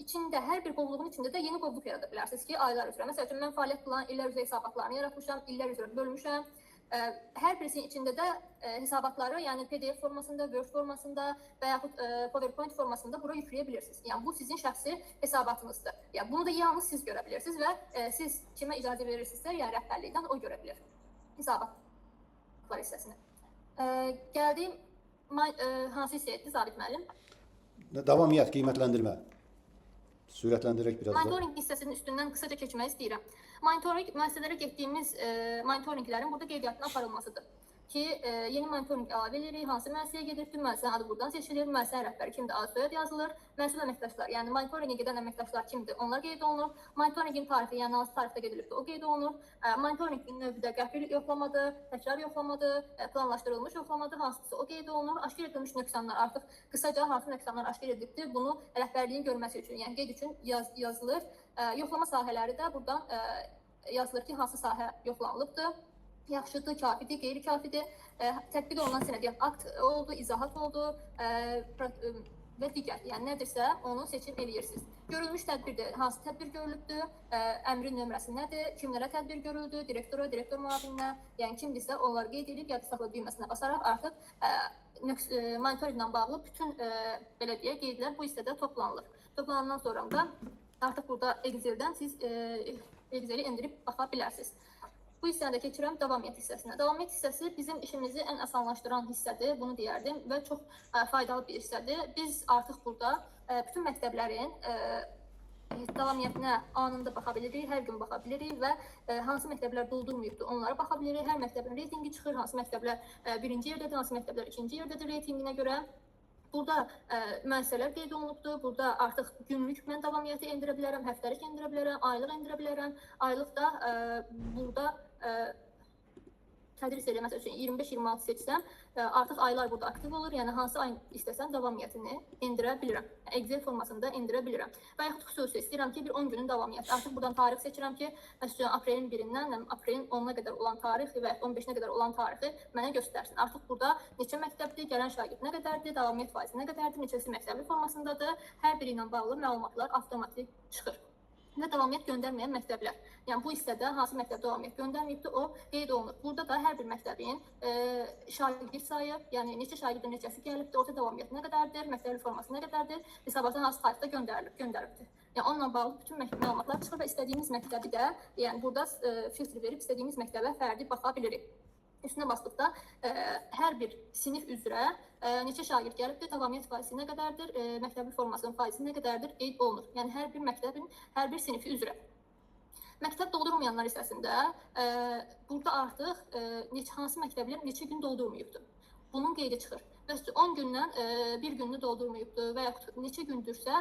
İçində, hər bir qovluğun içində də yeni qovluq yarada bilərsiniz ki, aylar üzrə. Məsəl üçün, mən fəaliyyət planı illər üzrə hesabatlarını yaratmışam, illər üzrə bölmüşəm. Hər birisinin içində də hesabatları, yəni PDF formasında, Word formasında və yaxud PowerPoint formasında bura yükləyə bilirsiniz. Yəni bu sizin şəxsi hesabatınızdır. Yəni bunu da yalnız siz görə bilirsiniz və siz kimə icazə verirsinizsə, yəni rəhbərlikdən o görə bilir hesabatlar hissəsini. Gəldim hansı hissəyə Zabit müəllim? Davamiyyət, qiymətləndirmə. Sürətləndirək biraz da. Monitorinq hissəsinin üstündən qısaca keçmək istəyirəm. Monitorinq müəssisələrə getdiyimiz monitorinqlərin burada qeydiyyatının aparılmasıdır. Ki, yeni monitorinq əlavə edirik, hansı müəssisəyə gedir, tüm müəssisənin adı buradan seçilir, müəssisənin rəhbəri kimdir, adı soyad yazılır, məsul əməkdaşlar, yəni monitorinqə gedən əməkdaşlar kimdir, onlar qeyd olunur, monitorinqin tarixi, yəni hansı tarixdə gedilibdir, o qeyd olunur, monitorinqin növü də qəfil yoxlamadır, təkrar yoxlamadır, planlaşdırılmış yoxlamadır, hansısa o qeyd olunur, aşkar edilmiş nöqsanlar artıq qısaca hansı nöqsanlar aşkar edilibdir, bunu rəhbərliyin görməsi üçün, yəni qeyd üçün yazılır. Yoxlama sahələri də buradan yazılır ki, hansı sahə yoxlanılıbdır. Yaxşıdır, kafidir, qeyri-kafidir. Tətbiq olunan sənəd, yəni akt oldu, izahat oldu və digər. Yəni nədirsə onu seçim eləyirsiniz. Görülmüş tədbirdir, hansı tədbir görülübdür, əmrin nömrəsi nədir, kimlərə tədbir görüldü, direktora, direktor müavininə, yəni kimdirsə onlar qeyd edib, yadda saxla düyməsinə basaraq artıq monitorinqlə bağlı bütün belə deyək, qeydlər bu hissədə toplanılır. Toplanandan sonra da artıq burada Excel-dən siz Excel-i endirib baxa bilərsiniz. Bu hissəni də keçirəm davamiyyət hissəsinə. Davamiyyət hissəsi bizim işimizi ən asanlaşdıran hissədir, bunu deyərdim və çox faydalı bir hissədir. Biz artıq burada bütün məktəblərin davamiyyətinə anında baxa bilirik, hər gün baxa bilirik və hansı məktəblər doldurmayıbdır, onlara baxa bilirik. Hər məktəbin reytingi çıxır, hansı məktəblər birinci yerdədir, hansı məktəblər ikinci yerdədir reytinginə görə. Burada müəssisələr qeyd olunubdur. Burada artıq günlük mən davamiyyəti endirə bilərəm, həftəlik endirə bilərəm, aylıq endirə bilərəm. Aylıq da burada Tədris eli, məsəl üçün 25-26 seçsəm, artıq aylar burada aktiv olur. Yəni hansı ayın istəsəm davamiyyətini endirə bilirəm. Excel formasında endirə bilirəm. Və yaxud xüsusi istəyirəm ki, bir 10 günün davamiyyəti. Artıq buradan tarix seçirəm ki, məsəl üçün aprelin 1-dən aprelin 10-una qədər olan tarix və 15-nə qədər olan tarixi mənə göstərsin. Artıq burada neçə məktəbdir, gələn şagird nə qədərdir, davamiyyət faizi nə qədərdir, neçəsi məktəbli formasındadır, hər biri ilə bağlı məlumatlar avtomatik çıxır. Və davamiyyət göndərməyən məktəblər. Yəni bu hissədə hansı məktəb davamiyyət göndərməyibdir, o qeyd olunur. Burada da hər bir məktəbin şagird sayı, yəni neçə şagirdin neçəsi gəlibdir, orta davamiyyət nə qədərdir, məktəbli forması nə qədərdir, hesabatı hansı tarixdə göndəribdir. Yəni onunla bağlı bütün məlumatlar çıxır və istədiyimiz məktəbi də, yəni burada filtr verib istədiyimiz məktəbə fərdi baxa bilirik. Üstünə basdıqda hər bir sinif üzrə neçə şagird gəlibdir, davamiyyət faizi nə qədərdir, məktəbli formasının faizi nə qədərdir qeyd olunur. Yəni hər bir məktəbin hər bir sinifi üzrə. Məktəb doldurmayanlar hissəsində burada artıq hansı məktəblər neçə gün doldurmayıbdır. Bunun qeydi çıxır. Məsələn, 10 gündən bir gününü doldurmayıbdır və yaxud neçə gündürsə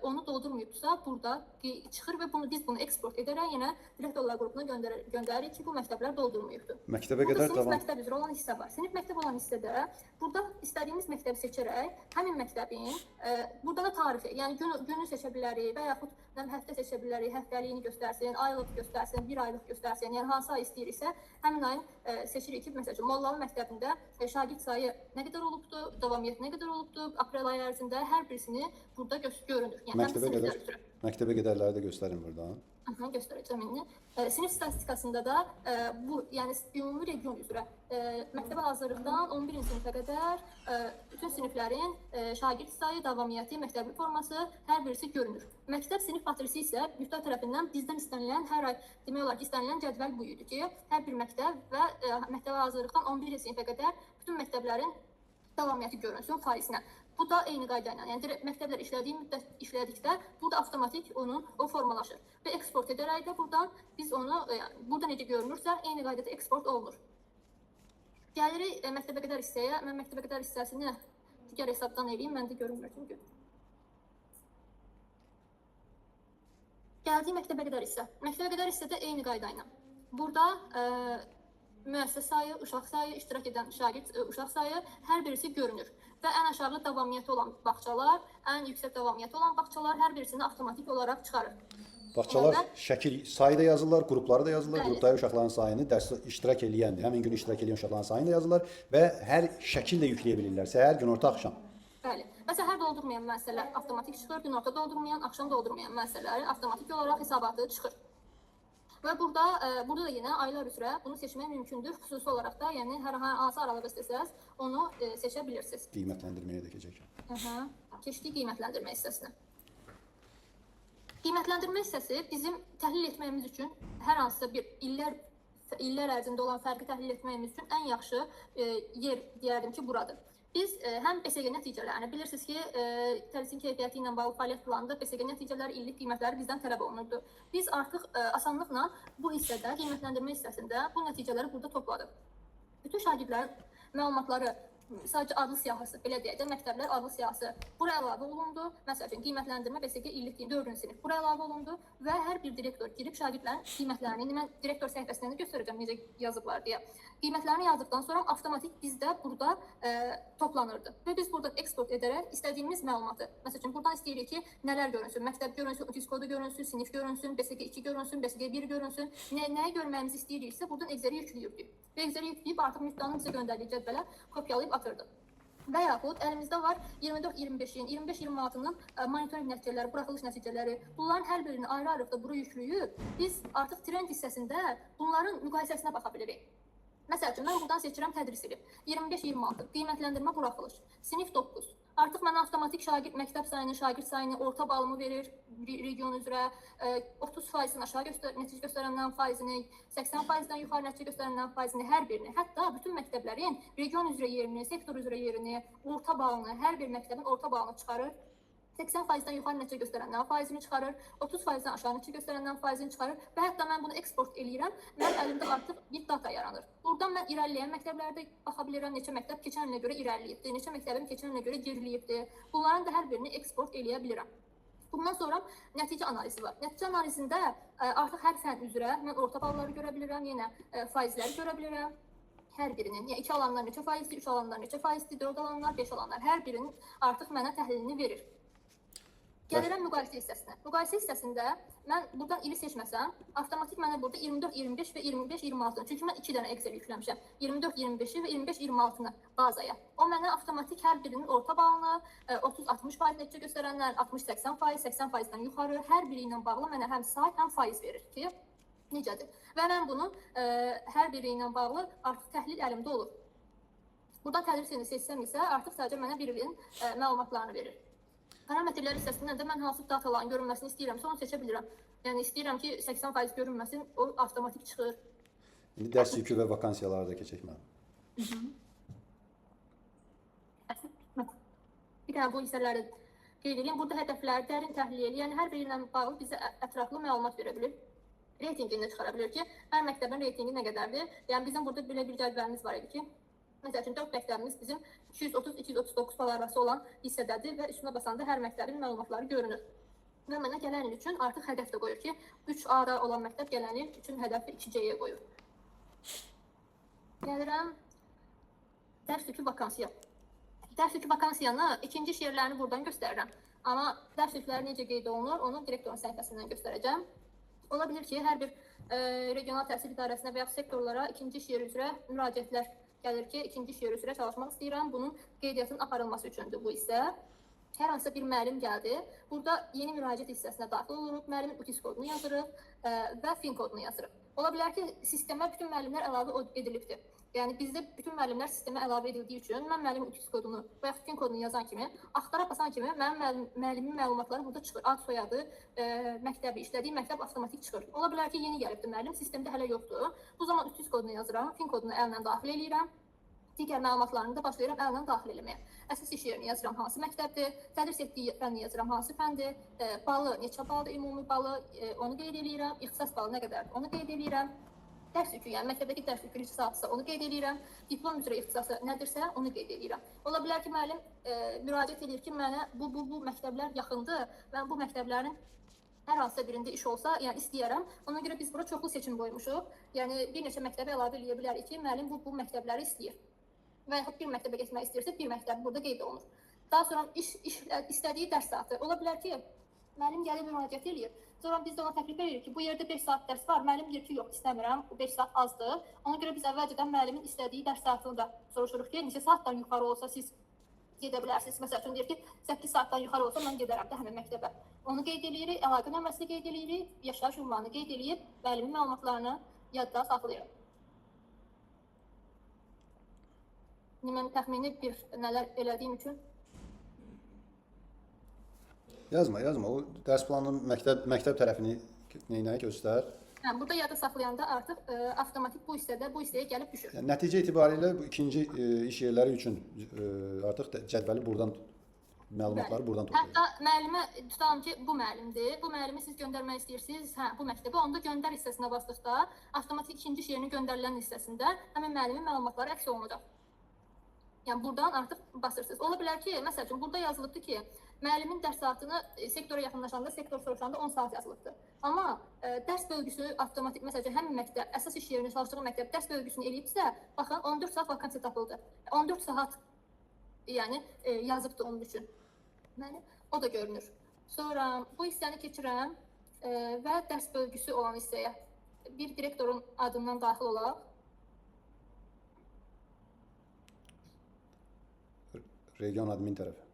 onu doldurmayıbdırsa burada çıxır və biz bunu eksport edərək yenə direktorlar qrupuna göndəririk ki, bu məktəblər doldurmayıbdır. Məktəbə Burada qədər sinif davam. Məktəb üzrə olan hissə var. Sinif məktəb olan hissədə burada istədiyimiz məktəbi seçərək həmin məktəbin burada da tarixi, yəni günü seçə bilərik və yaxud həftə seçə bilərik, həftəliyini göstərsin, aylıq göstərsin, bir aylıq göstərsin. Yəni hansı ay istəyiriksə həmin ayın seçirik ki, məsəl üçün Mollalı məktəbində şagird sayı nə qədər olubdur, davamiyyət nə qədər olubdur, aprel ayı ərzində hər birisini burada görünür. Yəni məktəbə qədərləri də göstərin buradan. Aha, göstərəcəm indi. Sinif statistikasında da bu, yəni ümumi region üzrə məktəbə hazırlıqdan 11-ci sinifə qədər bütün siniflərin şagird sayı, davamiyyəti, məktəbli forması hər birisi görünür. Məktəb sinif matrisi isə müftə tərəfindən bizdən istənilən hər ay demək olar ki, istənilən cədvəl bu idi ki, hər bir məktəb və məktəbə hazırlıqdan 11-ci sinifə qədər bütün məktəblərin davamiyyəti görünsün faizinə. Bu da eyni qayda ilə, yəni məktəblər işlədiyi müddət işlədikdə burada avtomatik onun o formalaşır və eksport edərək də buradan biz onu, yəni, burada necə görünürsə eyni qaydada eksport olunur. Gəlirik məktəbə qədər hissəyə. Mən məktəbə qədər hissəsini digər hesabdan eləyim, məndə görünmür çünki. Gəldik məktəbə qədər hissə. Məktəbə qədər hissədə eyni qayda ilə. Burada müəssisə sayı, uşaq sayı, iştirak edən şagird, uşaq sayı hər birisi görünür. Və ən aşağı davamiyyəti olan bağçalar, ən yüksək davamiyyəti olan bağçalar hər birisini avtomatik olaraq çıxarır. Bağçalar şəkil sayı da yazırlar, qrupları da yazırlar. Bəli. Qrupdakı uşaqların sayını, dərsdə iştirak eləyən, həmin gün iştirak eləyən uşaqların sayını da yazırlar və hər şəkil də yükləyə bilirlər. Səhər, günorta, axşam. Bəli. Və səhər doldurmayan müəssisələr avtomatik çıxır, günorta doldurmayan, axşam doldurmayan müəssisələrin avtomatik olaraq hesabatı çıxır. Və burada da yenə aylar üzrə bunu seçmək mümkündür. Xüsusi olaraq da, yəni hər hansı aralığı istəsəz, onu seçə bilirsiniz. Qiymətləndirməyə də keçək. Aha, keçdik qiymətləndirmə hissəsinə. Qiymətləndirmə hissəsi bizim təhlil etməyimiz üçün hər hansısa bir illər ərzində olan fərqi təhlil etməyimiz üçün ən yaxşı yer deyərdim ki, buradır. Biz həm BSG nəticələrini bilirsiniz ki, tədrisin keyfiyyəti ilə bağlı fəaliyyət planında BSG nəticələri, illik qiymətləri bizdən tələb olunurdu. Biz artıq asanlıqla bu hissədə, qiymətləndirmə hissəsində bu nəticələri burada topladıq. Bütün şagirdlərin məlumatları, sadəcə adlı siyahısı, belə deyək də, məktəblər adlı siyahısı bura əlavə olundu. Məsəl üçün, qiymətləndirmə BSG illik 4-cü sinif bura əlavə olundu və hər bir direktor girib şagirdlərin qiymətlərini, indi mən direktor səhifəsindən də göstərəcəm necə yazıblar deyə. Qiymətlərini yazdıqdan sonra avtomatik bizdə burada toplanırdı və biz buradan eksport edərək istədiyimiz məlumatı, məsəl üçün, buradan istəyirik ki, nələr görünsün, məktəb görünsün, UTİS kodu görünsün, sinif görünsün, BSG 2 görünsün, BSG 1 görünsün, nəyi görməyimizi istəyiriksə buradan Excel-i yükləyirdik. Və Excel-i yükləyib artıq müftənin bizə göndərdiyi cədvələ kopyalayıb atırdı. Və yaxud əlimizdə var 24-25-in, 25-26-nın monitorinq nəticələri, buraxılış nəticələri. Bunların hər birini ayrı-ayrılıqda bura yükləyib, biz artıq trend hissəsində bunların müqayisəsinə baxa bilirik. Məsəl üçün, mən buradan seçirəm tədris ili. 25-26, qiymətləndirmə buraxılış, sinif 9. Artıq mənə avtomatik şagird, məktəb sayını, şagird sayını, orta balımı verir region üzrə, 30%-dən aşağı nəticə göstərəndən faizini, 80%-dən yuxarı nəticə göstərəndən faizini, hər birini, hətta bütün məktəblərin region üzrə yerini, sektor üzrə yerini, orta balını, hər bir məktəbin orta balını çıxarır. 80%-dən yuxarı nəticə göstərəndən faizini çıxarır, 30%-dən aşağı nəticə göstərəndən faizini çıxarır və hətta mən bunu eksport eləyirəm, mənim əlimdə artıq bir data yaranır. Buradan mən irəliləyən məktəblərdə baxa bilirəm, neçə məktəb keçən ilə görə irəliləyibdir, neçə məktəbim keçən ilə görə geriləyibdir. Bunların da hər birini eksport eləyə bilirəm. Bundan sonra nəticə analizi var. Nəticə analizində artıq hər fən üzrə mən orta balları görə bilirəm, yenə faizləri görə bilirəm. Hər birinin, yəni 2 alanlar neçə faizdir, 3 alanlar neçə faizdir, 4 alanlar, 5 alanlar, hər birinin artıq mənə təhlilini verir. Gəlirəm müqayisə hissəsinə. Müqayisə hissəsində mən buradan ili seçməsəm, avtomatik mənə burada 24, 25 və 25, 26-nı, çünki mən 2 dənə Excel yükləmişəm. 24, 25-i və 25, 26-nı bazaya. O mənə avtomatik hər birinin orta balını, 30-60% nəticə göstərənlər, 60-80%, 80%-dən yuxarı, hər biri ilə bağlı mənə həm say, həm faiz verir ki, necədir? Və mən bunu hər biri ilə bağlı artıq təhlil əlimdə olur. Buradan tədris ilini seçsəm isə artıq sadəcə mənə bir ilin məlumatlarını verir. Parametrlər hissəsindən də mən hansı dataların görünməsini istəyirəmsə onu seçə bilirəm. Yəni istəyirəm ki, 80% görünməsin, o avtomatik çıxır. İndi dərs yükü və vakansiyalara da keçək mən. Bir dənə bu hissələri qeyd edeyim. Burada hədəflər, dərin təhlil, yəni hər biri ilə bağlı bizə ətraflı məlumat verə bilir. Reytingini də çıxara bilir ki, hər məktəbin reytingi nə qədərdir. Yəni bizim burada belə bir cədvəlimiz var idi ki, məsəl üçün 4 məktəbimiz bizim 230-239 bal arası olan hissədədir və üstünə basanda hər məktəbin məlumatları görünür. Və mənə gələn il üçün artıq hədəf də qoyur ki, 3A-da olan məktəb gələn il üçün hədəfi 2C-yə qoyur. Gəlirəm dərs yükü vakansiya. Dərs yükü vakansiyanı ikinci iş yerlərini buradan göstərirəm. Amma dərs yükləri necə qeyd olunur, onu direktorun səhifəsindən göstərəcəm. Ola bilir ki, hər bir regional təhsil idarəsinə və ya sektorlara ikinci iş yeri üzrə müraciətlər gəlir ki, ikinci iş yeri üzrə çalışmaq istəyirəm. Bunun qeydiyyatının aparılması üçündür bu hissə. Hər hansısa bir müəllim gəldi. Burada yeni müraciət hissəsinə daxil oluruq. Müəllimin UTIS kodunu yazırıq və FIN kodunu yazırıq. Ola bilər ki, sistemə bütün müəllimlər əlavə edilibdir. Yəni bizdə bütün müəllimlər sistemə əlavə edildiyi üçün mən müəllimin UTIS kodunu və yaxud FIN kodunu yazan kimi, axtara basan kimi mənim müəllimin məlumatları burada çıxır. Ad, soyadı, məktəbi, işlədiyi məktəb avtomatik çıxır. Ola bilər ki, yeni gəlibdir müəllim, sistemdə hələ yoxdur. Bu zaman UTIS kodunu yazıram, FIN kodunu əllə daxil eləyirəm. Digər məlumatlarını da başlayıram əllə daxil eləməyə. Əsas iş yerini yazıram, hansı məktəbdir, tədris etdiyi fənni yazıram, hansı fəndir, balı, neçə baldır, ümumi balı, onu qeyd eləyirəm, ixtisas balı nə qədərdir, onu qeyd eləyirəm. Dərs yükü, yəni məktəbdəki dərs yükü neçə saatsa onu qeyd eləyirəm, diplom üzrə ixtisası nədirsə onu qeyd eləyirəm. Ola bilər ki, müəllim müraciət edir ki, mənə bu məktəblər yaxındır, mən bu məktəblərin hər hansısa birində iş olsa, yəni istəyərəm. Ona görə biz bura çoxlu seçim qoymuşuq. Yəni bir neçə məktəbə əlavə eləyə bilərik ki, müəllim bu məktəbləri istəyir. Və yaxud bir məktəbə getmək istəyirsə, bir məktəb burada qeyd olunur. Daha sonra istədiyi dərs saatı. Ola bilər ki, müəllim gəlib müraciət eləyir. Sonra biz də ona təklif edirik ki, bu yerdə 5 saat dərs var. Müəllim deyir ki, yox, istəmirəm, bu 5 saat azdır. Ona görə biz əvvəlcədən müəllimin istədiyi dərs saatını da soruşuruq ki, neçə saatdan yuxarı olsa siz gedə bilərsiniz. Məsəl üçün deyir ki, 8 saatdan yuxarı olsa mən gedərəm də həmin məktəbə. Onu qeyd eləyirik, əlaqə nömrəsini qeyd eləyirik, yaşayış ünvanını qeyd eləyib, müəllimin məlumatlarını yadda saxlayırıq. İndi mən təxmini bir nələr elədiyim üçün. Yazma, yazma. O dərs planının məktəb tərəfini neynəyə göstər. Hə, burada yadda saxlayanda artıq avtomatik bu hissədə bu hissəyə gəlib düşür. Yəni, nəticə itibarilə bu ikinci iş yerləri üçün artıq cədvəli buradan, məlumatları buradan toplayır. Hətta müəllimə tutalım ki, bu müəllimdir. Bu müəllimi siz göndərmək istəyirsiniz, hə, bu məktəbə. Onda göndər hissəsinə basdıqda avtomatik ikinci iş yerinin göndərilən hissəsində həmin müəllimin məlumatları əks olunacaq. Yəni buradan artıq basırsınız. Ola bilər ki, məsəl üçün burada yazılıbdır ki, müəllimin dərs saatını sektora yaxınlaşanda, sektor soruşanda 10 saat yazılıbdır. Amma dərs bölgüsü avtomatik, məsəl üçün həmin məktəb, əsas iş yerində çalışdığı məktəb dərs bölgüsünü eləyibsə, baxın 14 saat vakansiya tapıldı. 14 saat yəni yazıbdır onun üçün. Deməli, o da görünür. Sonra bu hissəni keçirəm və dərs bölgüsü olan hissəyə bir direktorun adından daxil olaq. Region admin tərəfi.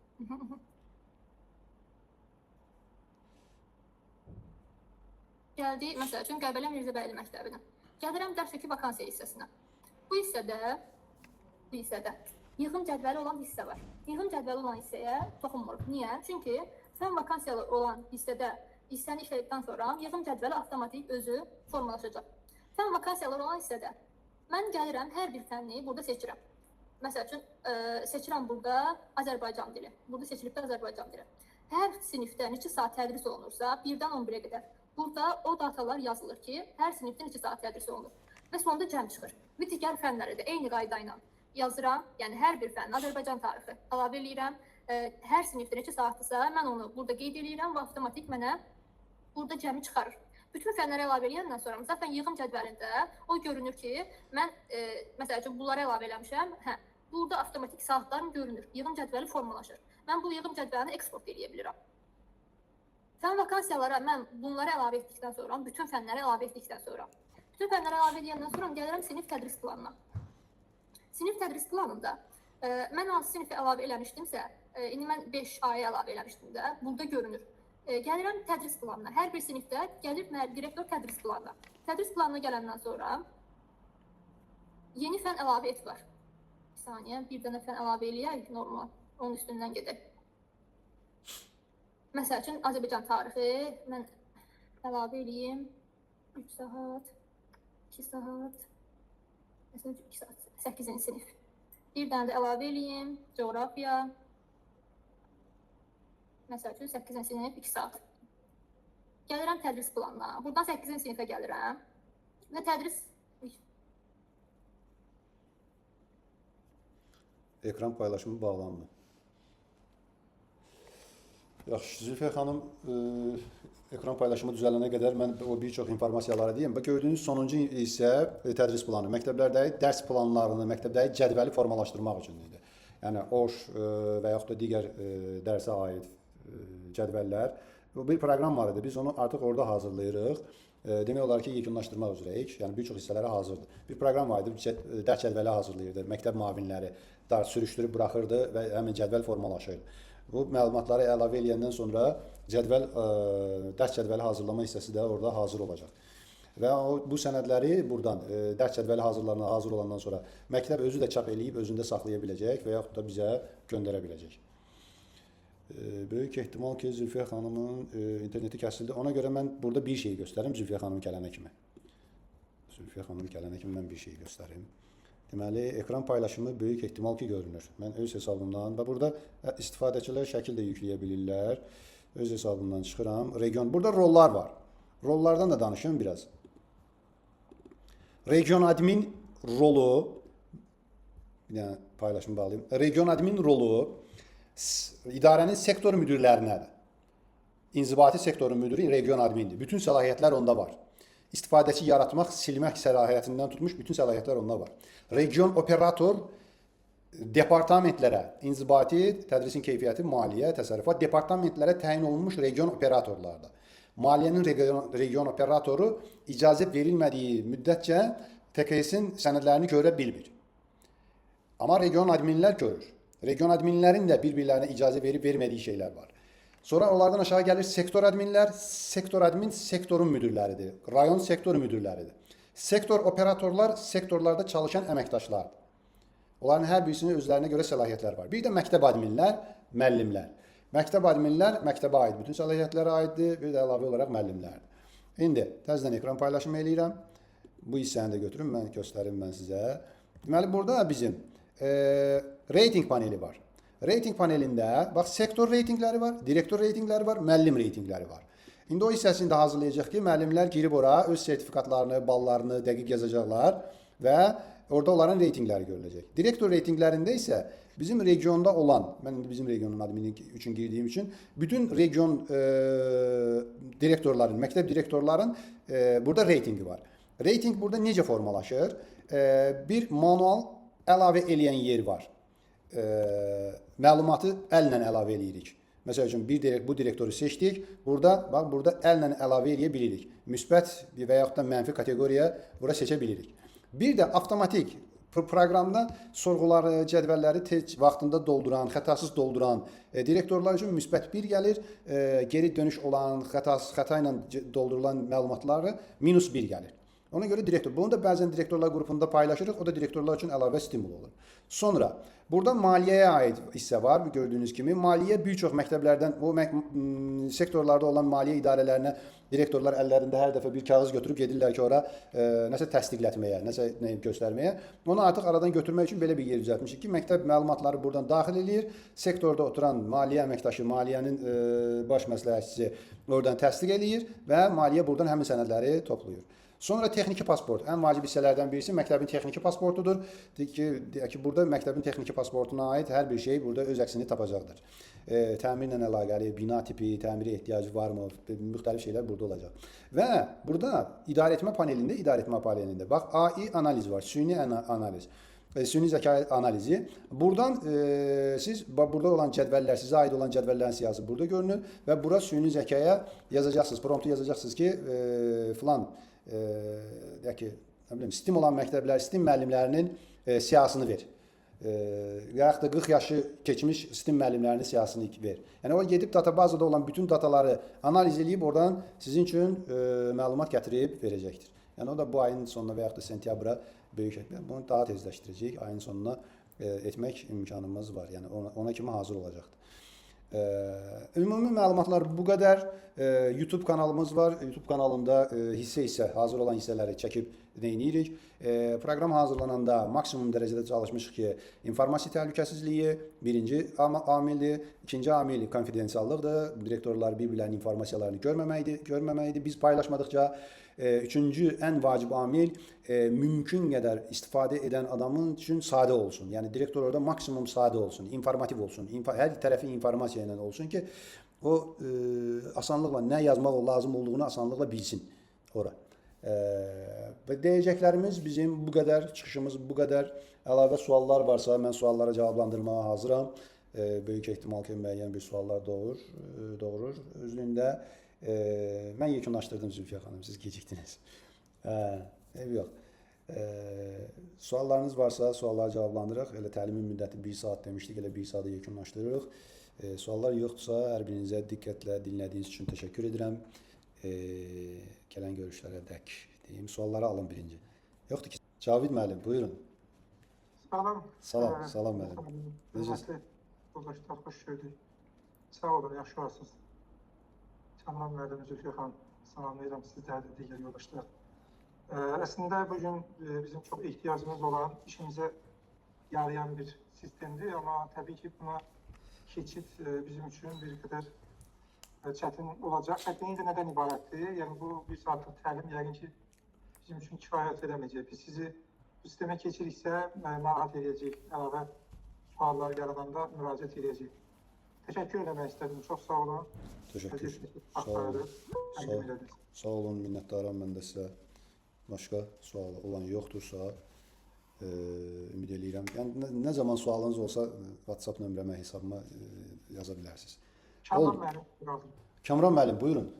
Gəldik, məsəl üçün, Qəbələ Mirzəbəyli məktəbinə. Gəlirəm dərs yükü vakansiya hissəsinə. Bu hissədə yığım cədvəli olan hissə var. Yığım cədvəli olan hissəyə toxunmuruq. Niyə? Çünki fən vakansiyalı olan hissədə hissəni işlədikdən sonra yığım cədvəli avtomatik özü formalaşacaq. Fən vakansiyaları olan hissədə mən gəlirəm, hər bir fənni burada seçirəm. Məsəl üçün, seçirəm burada Azərbaycan dili. Burada seçilibdə Azərbaycan dili. Hər sinifdə neçə saat tədris olunursa, 1-dən 11-ə qədər. Burada o datalar yazılır ki, hər sinifdə neçə saat tədris olunur. Və sonda cəm çıxır. Və digər fənləri də eyni qayda ilə yazıram. Yəni, hər bir fənn, Azərbaycan tarixi əlavə eləyirəm. Hər sinifdə neçə saatdırsa, mən onu burada qeyd eləyirəm və avtomatik mənə burada cəmi çıxarır. Bütün fənləri əlavə eləyəndən sonra, zaten yığım cədvəlində o görünür ki, mən məsəl üçün bunları əlavə eləmişəm. Hə, burada avtomatik saatlarım görünür. Yığım cədvəli formalaşır. Mən bu yığım cədvəlini eksport eləyə bilirəm. Fən vakansiyalara mən bunları əlavə etdikdən sonra, bütün fənləri əlavə etdikdən sonra, bütün fənləri əlavə edəndən sonra gəlirəm sinif tədris planına. Sinif tədris planında mən hansı sinifi əlavə eləmişdimsə, indi mən 5 aya əlavə eləmişdim də, burada görünür. Gəlirəm tədris planına. Hər bir sinifdə gəlir direktor tədris planına. Tədris planına gələndən sonra yeni fən əlavə et var. Bir saniyə, bir dənə fən əlavə eləyək normal. Onun üstündən gedək. Məsəl üçün Azərbaycan tarixi mən əlavə eləyim. 3 saat, 2 saat, məsəl üçün 2 saat, 8-ci sinif. Bir dənə də əlavə eləyim. Coğrafiya. Məsəl üçün 8-ci sinif 2 saat. Gəlirəm tədris planına. Buradan 8-ci sinifə gəlirəm. Və tədris Ekran paylaşımı bağlandı. Yaxşı, Zülfiyə xanım, ekran paylaşımı düzələnə qədər mən o bir çox informasiyaları deyim. Bax, gördüyünüz sonuncu hissə tədris planı. Məktəblərdə dərs planlarını, məktəbdəki cədvəli formalaşdırmaq üçün idi. Yəni OŞ və yaxud da digər dərsə aid cədvəllər. Bu bir proqram var idi. Biz onu artıq orada hazırlayırıq. Demək olar ki, yekunlaşdırmaq üzrəyik. Yəni bir çox hissələri hazırdır. Bir proqram var idi, dərs cədvəli hazırlayırdı. Məktəb müavinləri dar sürüşdürüb buraxırdı və həmin cədvəl formalaşırdı. Bu məlumatları əlavə eləyəndən sonra cədvəl, dərs cədvəli hazırlama hissəsi də orada hazır olacaq. Və bu sənədləri buradan dərs cədvəli hazır olandan sonra məktəb özü də çap eləyib özündə saxlaya biləcək və yaxud da bizə göndərə biləcək. Böyük ehtimal ki, Zülfiyə xanımın interneti kəsildi. Ona görə mən burada bir şey göstərim Zülfiyə xanım gələnə kimi. Zülfiyə xanım gələnə kimi mən bir şey göstərim. Deməli, ekran paylaşımı böyük ehtimal ki, görünür. Mən öz hesabımdan və burada istifadəçilər şəkil də yükləyə bilirlər. Öz hesabımdan çıxıram. Region. Burada rollar var. Rollardan da danışım biraz. Region admin rolu, bir dənə paylaşımı bağlayayım. Region admin rolu idarənin sektor müdirlərinədir. İnzibati sektorun müdiri region admindir. Bütün səlahiyyətlər onda var. İstifadəçi yaratmaq, silmək səlahiyyətindən tutmuş bütün səlahiyyətlər onda var. Region operator departamentlərə, inzibati, tədrisin keyfiyyəti, maliyyə, təsərrüfat departamentlərə təyin olunmuş region operatorlardır. Maliyyənin region operatoru icazə verilmədiyi müddətcə TKS-in sənədlərini görə bilmir. Amma region adminlər görür. Region adminlərin də bir-birlərinə icazə verib vermədiyi şeylər var. Sonra onlardan aşağı gəlir sektor adminlər. Sektor admin sektorun müdirləridir. Rayon sektor müdirləridir. Sektor operatorlar sektorlarda çalışan əməkdaşlardır. Onların hər birisinin özlərinə görə səlahiyyətlər var. Bir də məktəb adminlər, müəllimlər. Məktəb adminlər məktəbə aid bütün səlahiyyətlərə aiddir, bir də əlavə olaraq müəllimlərdir. İndi təzədən ekran paylaşımı eləyirəm. Bu hissəni də götürün, mən göstərim mən sizə. Deməli, burada bizim reyting paneli var. Reyting panelində bax sektor reytingləri var, direktor reytingləri var, müəllim reytingləri var. İndi o hissəsini də hazırlayacaq ki, müəllimlər girib ora öz sertifikatlarını, ballarını dəqiq yazacaqlar və orada onların reytingləri görüləcək. Direktor reytinglərində isə bizim regionda olan, mən indi bizim regionun admini üçün girdiyim üçün bütün region direktorların, məktəb direktorların burada reytingi var. Reyting burada necə formalaşır? Bir manual əlavə eləyən yer var. Məlumatı əllə əlavə eləyirik. Məsəl üçün bu direktoru seçdik. Burada bax burada əllə əlavə eləyə bilirik. Müsbət və yaxud da mənfi kateqoriya bura seçə bilirik. Bir də avtomatik proqramda sorğuları, cədvəlləri tez vaxtında dolduran, xətasız dolduran direktorlar üçün müsbət 1 gəlir. Geri dönüş olan, xətasız, xəta ilə doldurulan məlumatları minus 1 gəlir. Ona görə direktor, bunu da bəzən direktorlar qrupunda paylaşırıq, o da direktorlar üçün əlavə stimul olur. Sonra burada maliyyəyə aid hissə var, gördüyünüz kimi. Maliyyə bir çox məktəblərdən, o sektorlarda olan maliyyə idarələrinə direktorlar əllərində hər dəfə bir kağız götürüb gedirlər ki, ora nəsə təsdiqlətməyə, nəsə göstərməyə. Onu artıq aradan götürmək üçün belə bir yer düzəltmişik ki, məktəb məlumatları buradan daxil eləyir. Sektorda oturan maliyyə əməkdaşı, maliyyənin baş məsləhətçisi oradan təsdiq eləyir və maliyyə buradan həmin sənədləri toplayır. Sonra texniki pasport. Ən vacib hissələrdən birisi məktəbin texniki pasportudur. Deyək ki, burada məktəbin texniki pasportuna aid hər bir şey burada öz əksini tapacaqdır. Təmirlə əlaqəli, bina tipi, təmirə ehtiyacı varmı, müxtəlif şeylər burada olacaq. Və burada idarə etmə panelində bax AI analiz var, süni analiz. Süni zəka analizi. Buradan siz burada olan cədvəllər, sizə aid olan cədvəllərin siyahısı burada görünür və bura süni zəkaya yazacaqsınız, promptu yazacaqsınız ki, filan deyək ki, nə bilim, STEM olan məktəblər, STEM müəllimlərinin siyahısını ver. Və yaxud da 40 yaşı keçmiş STEM müəllimlərinin siyahısını ver. Yəni o gedib databazada olan bütün dataları analiz eləyib oradan sizin üçün məlumat gətirib verəcəkdir. Yəni o da bu ayın sonuna və yaxud da sentyabra böyük ehtimal bunu daha tezləşdirəcəyik. Ayın sonuna etmək imkanımız var. Yəni ona kimi hazır olacaqdır. Ümumi məlumatlar bu qədər. YouTube kanalımız var. YouTube kanalında hissə-hissə hazır olan hissələri çəkib neynirik. Proqram hazırlananda maksimum dərəcədə çalışmışıq ki, informasiya təhlükəsizliyi birinci amildir, ikinci amil konfidensiallıqdır. Direktorlar bir-birlərinin informasiyalarını görməməkdir. Biz paylaşmadıqca. Üçüncü ən vacib amil mümkün qədər istifadə edən adamın üçün sadə olsun. Yəni direktor orada maksimum sadə olsun, informativ olsun, hər tərəfi informasiya ilə olsun ki, o asanlıqla nə yazmaq lazım olduğunu asanlıqla bilsin ora. Və deyəcəklərimiz bizim bu qədər, çıxışımız bu qədər. Əlavə suallar varsa mən suallara cavablandırmağa hazıram. Böyük ehtimal ki, müəyyən bir suallar doğurur özlüyündə. Mən yekunlaşdırdım Zülfiyə xanım, siz gecikdiniz. Eyb yox. Suallarınız varsa sualları cavablandıraq. Elə təlimin müddəti 1 saat demişdik, elə 1 saata yekunlaşdırırıq. Suallar yoxdursa hər birinizə diqqətlə dinlədiyiniz üçün təşəkkür edirəm. Gələn görüşlərə dək deyim. Sualları alın birinci. Yoxdur ki. Cavid müəllim, buyurun. Salam. Salam, salam müəllim. Necəsiniz? Yoldaşlar, xoş gördük. Sağ olun, yaxşı olasınız. Kamran müəllim, Zülfiyə xanım, salamlayıram sizləri də, digər yoldaşlar. Əslində, bugün bizim çox ehtiyacımız olan, işimizə yarayan bir sistemdir. Amma təbii ki, buna keçid bizim üçün bir qədər çətin olacaq. Çətinlik də nədən ibarətdir? Yəni, bu bir saatlıq təlim yəqin ki, bizim üçün kifayət eləməyəcək. Biz sizi bu sistemə keçiriksə, narahat edəcək, əlavə suallar yarananda müraciət edəcək. Təşəkkür eləmək istədim. Çox sağ olun. Təşəkkür. Sağ olun. Sağ olun, minnətdaram mən də sizə. Başqa sual olan yoxdursa, ümid eləyirəm. Yəni nə zaman sualınız olsa WhatsApp nömrəmə, hesabıma yaza bilərsiniz. Kamran müəllim. Kamran müəllim, buyurun.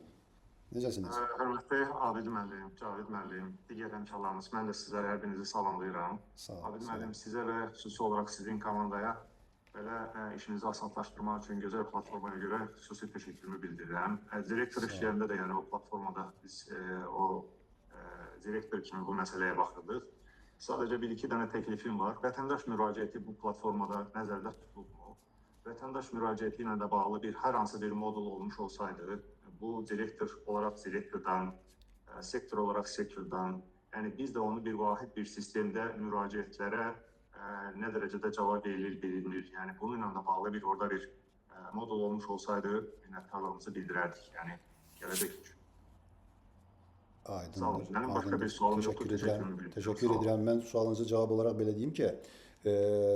Necəsiniz? Hörmətli Abid müəllim, Cavid müəllim, digər həmkarlarımız, mən də sizləri hər birinizi salamlayıram. Abid müəllim, sizə və xüsusi olaraq sizin komandaya belə işinizi asanlaşdırmaq üçün gözəl platformaya görə xüsusi təşəkkürümü bildirirəm. Direktor işlərində də, yəni o platformada biz direktor kimi bu məsələyə baxırdıq. Sadəcə bir-iki dənə təklifim var. Vətəndaş müraciəti bu platformada nəzərdə tutulubmu? Vətəndaş müraciəti ilə də bağlı bir hər hansı bir modul olmuş olsaydı, bu direktor olaraq direktordan, sektor olaraq sektordan, yəni biz də onu bir vahid bir sistemdə müraciətlərə nə dərəcədə cavab verilir, bilinir. Yəni bununla da bağlı bir orada bir modul olmuş olsaydı minnətdarlığımızı bildirərdik. Yəni gələcək üçün. Aydındır. Sağ olun. Mənim başqa bir sualım yoxdur. Təşəkkür edirəm. Təşəkkür edirəm. Mən sualınıza cavab olaraq belə deyim ki,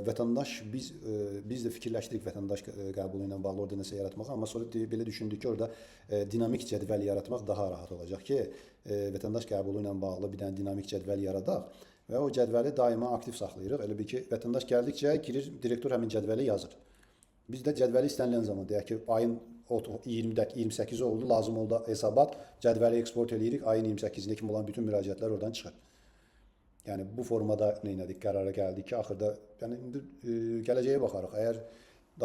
vətəndaş biz də fikirləşdirik vətəndaş qəbulu ilə bağlı orada nəsə yaratmağı, amma sonra belə düşündük ki, orada dinamik cədvəl yaratmaq daha rahat olacaq ki, vətəndaş qəbulu ilə bağlı bir dənə dinamik cədvəl yaradaq və o cədvəli daima aktiv saxlayırıq. Elə bil ki, vətəndaş gəldikcə girir, direktor həmin cədvəli yazır. Biz də cədvəli istənilən zaman, deyək ki, ayın 28-i oldu, lazım oldu hesabat, cədvəli eksport eləyirik, ayın 28-nə kimi olan bütün müraciətlər oradan çıxır. Yəni bu formada nə elədik, qərara gəldik ki, axırda, yəni indi gələcəyə baxarıq. Əgər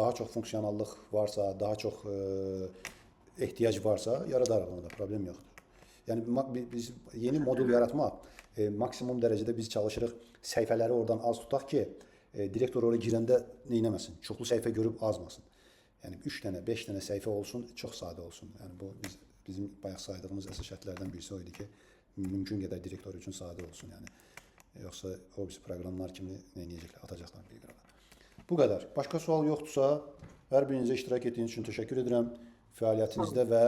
daha çox funksionallıq varsa, daha çox ehtiyac varsa, yaradarıq onu da, problem yoxdur. Yəni biz yeni modul yaratmaq, maksimum dərəcədə biz çalışırıq səhifələri oradan az tutaq ki, direktor oraya girəndə nə eləməsin, çoxlu səhifə görüb azmasın. Yəni 3 dənə, 5 dənə səhifə olsun, çox sadə olsun. Yəni bu bizim bayaq saydığımız əsas şərtlərdən birisi o idi ki, mümkün qədər direktor üçün sadə olsun. Yəni yoxsa o birisi proqramlar kimi nə eləyəcəklər, atacaqlar bir qırağa. Bu qədər. Başqa sual yoxdursa, hər birinizə iştirak etdiyiniz üçün təşəkkür edirəm. Fəaliyyətinizdə və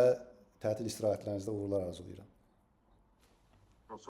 tətil istirahətlərinizdə uğurlar arzulayıram.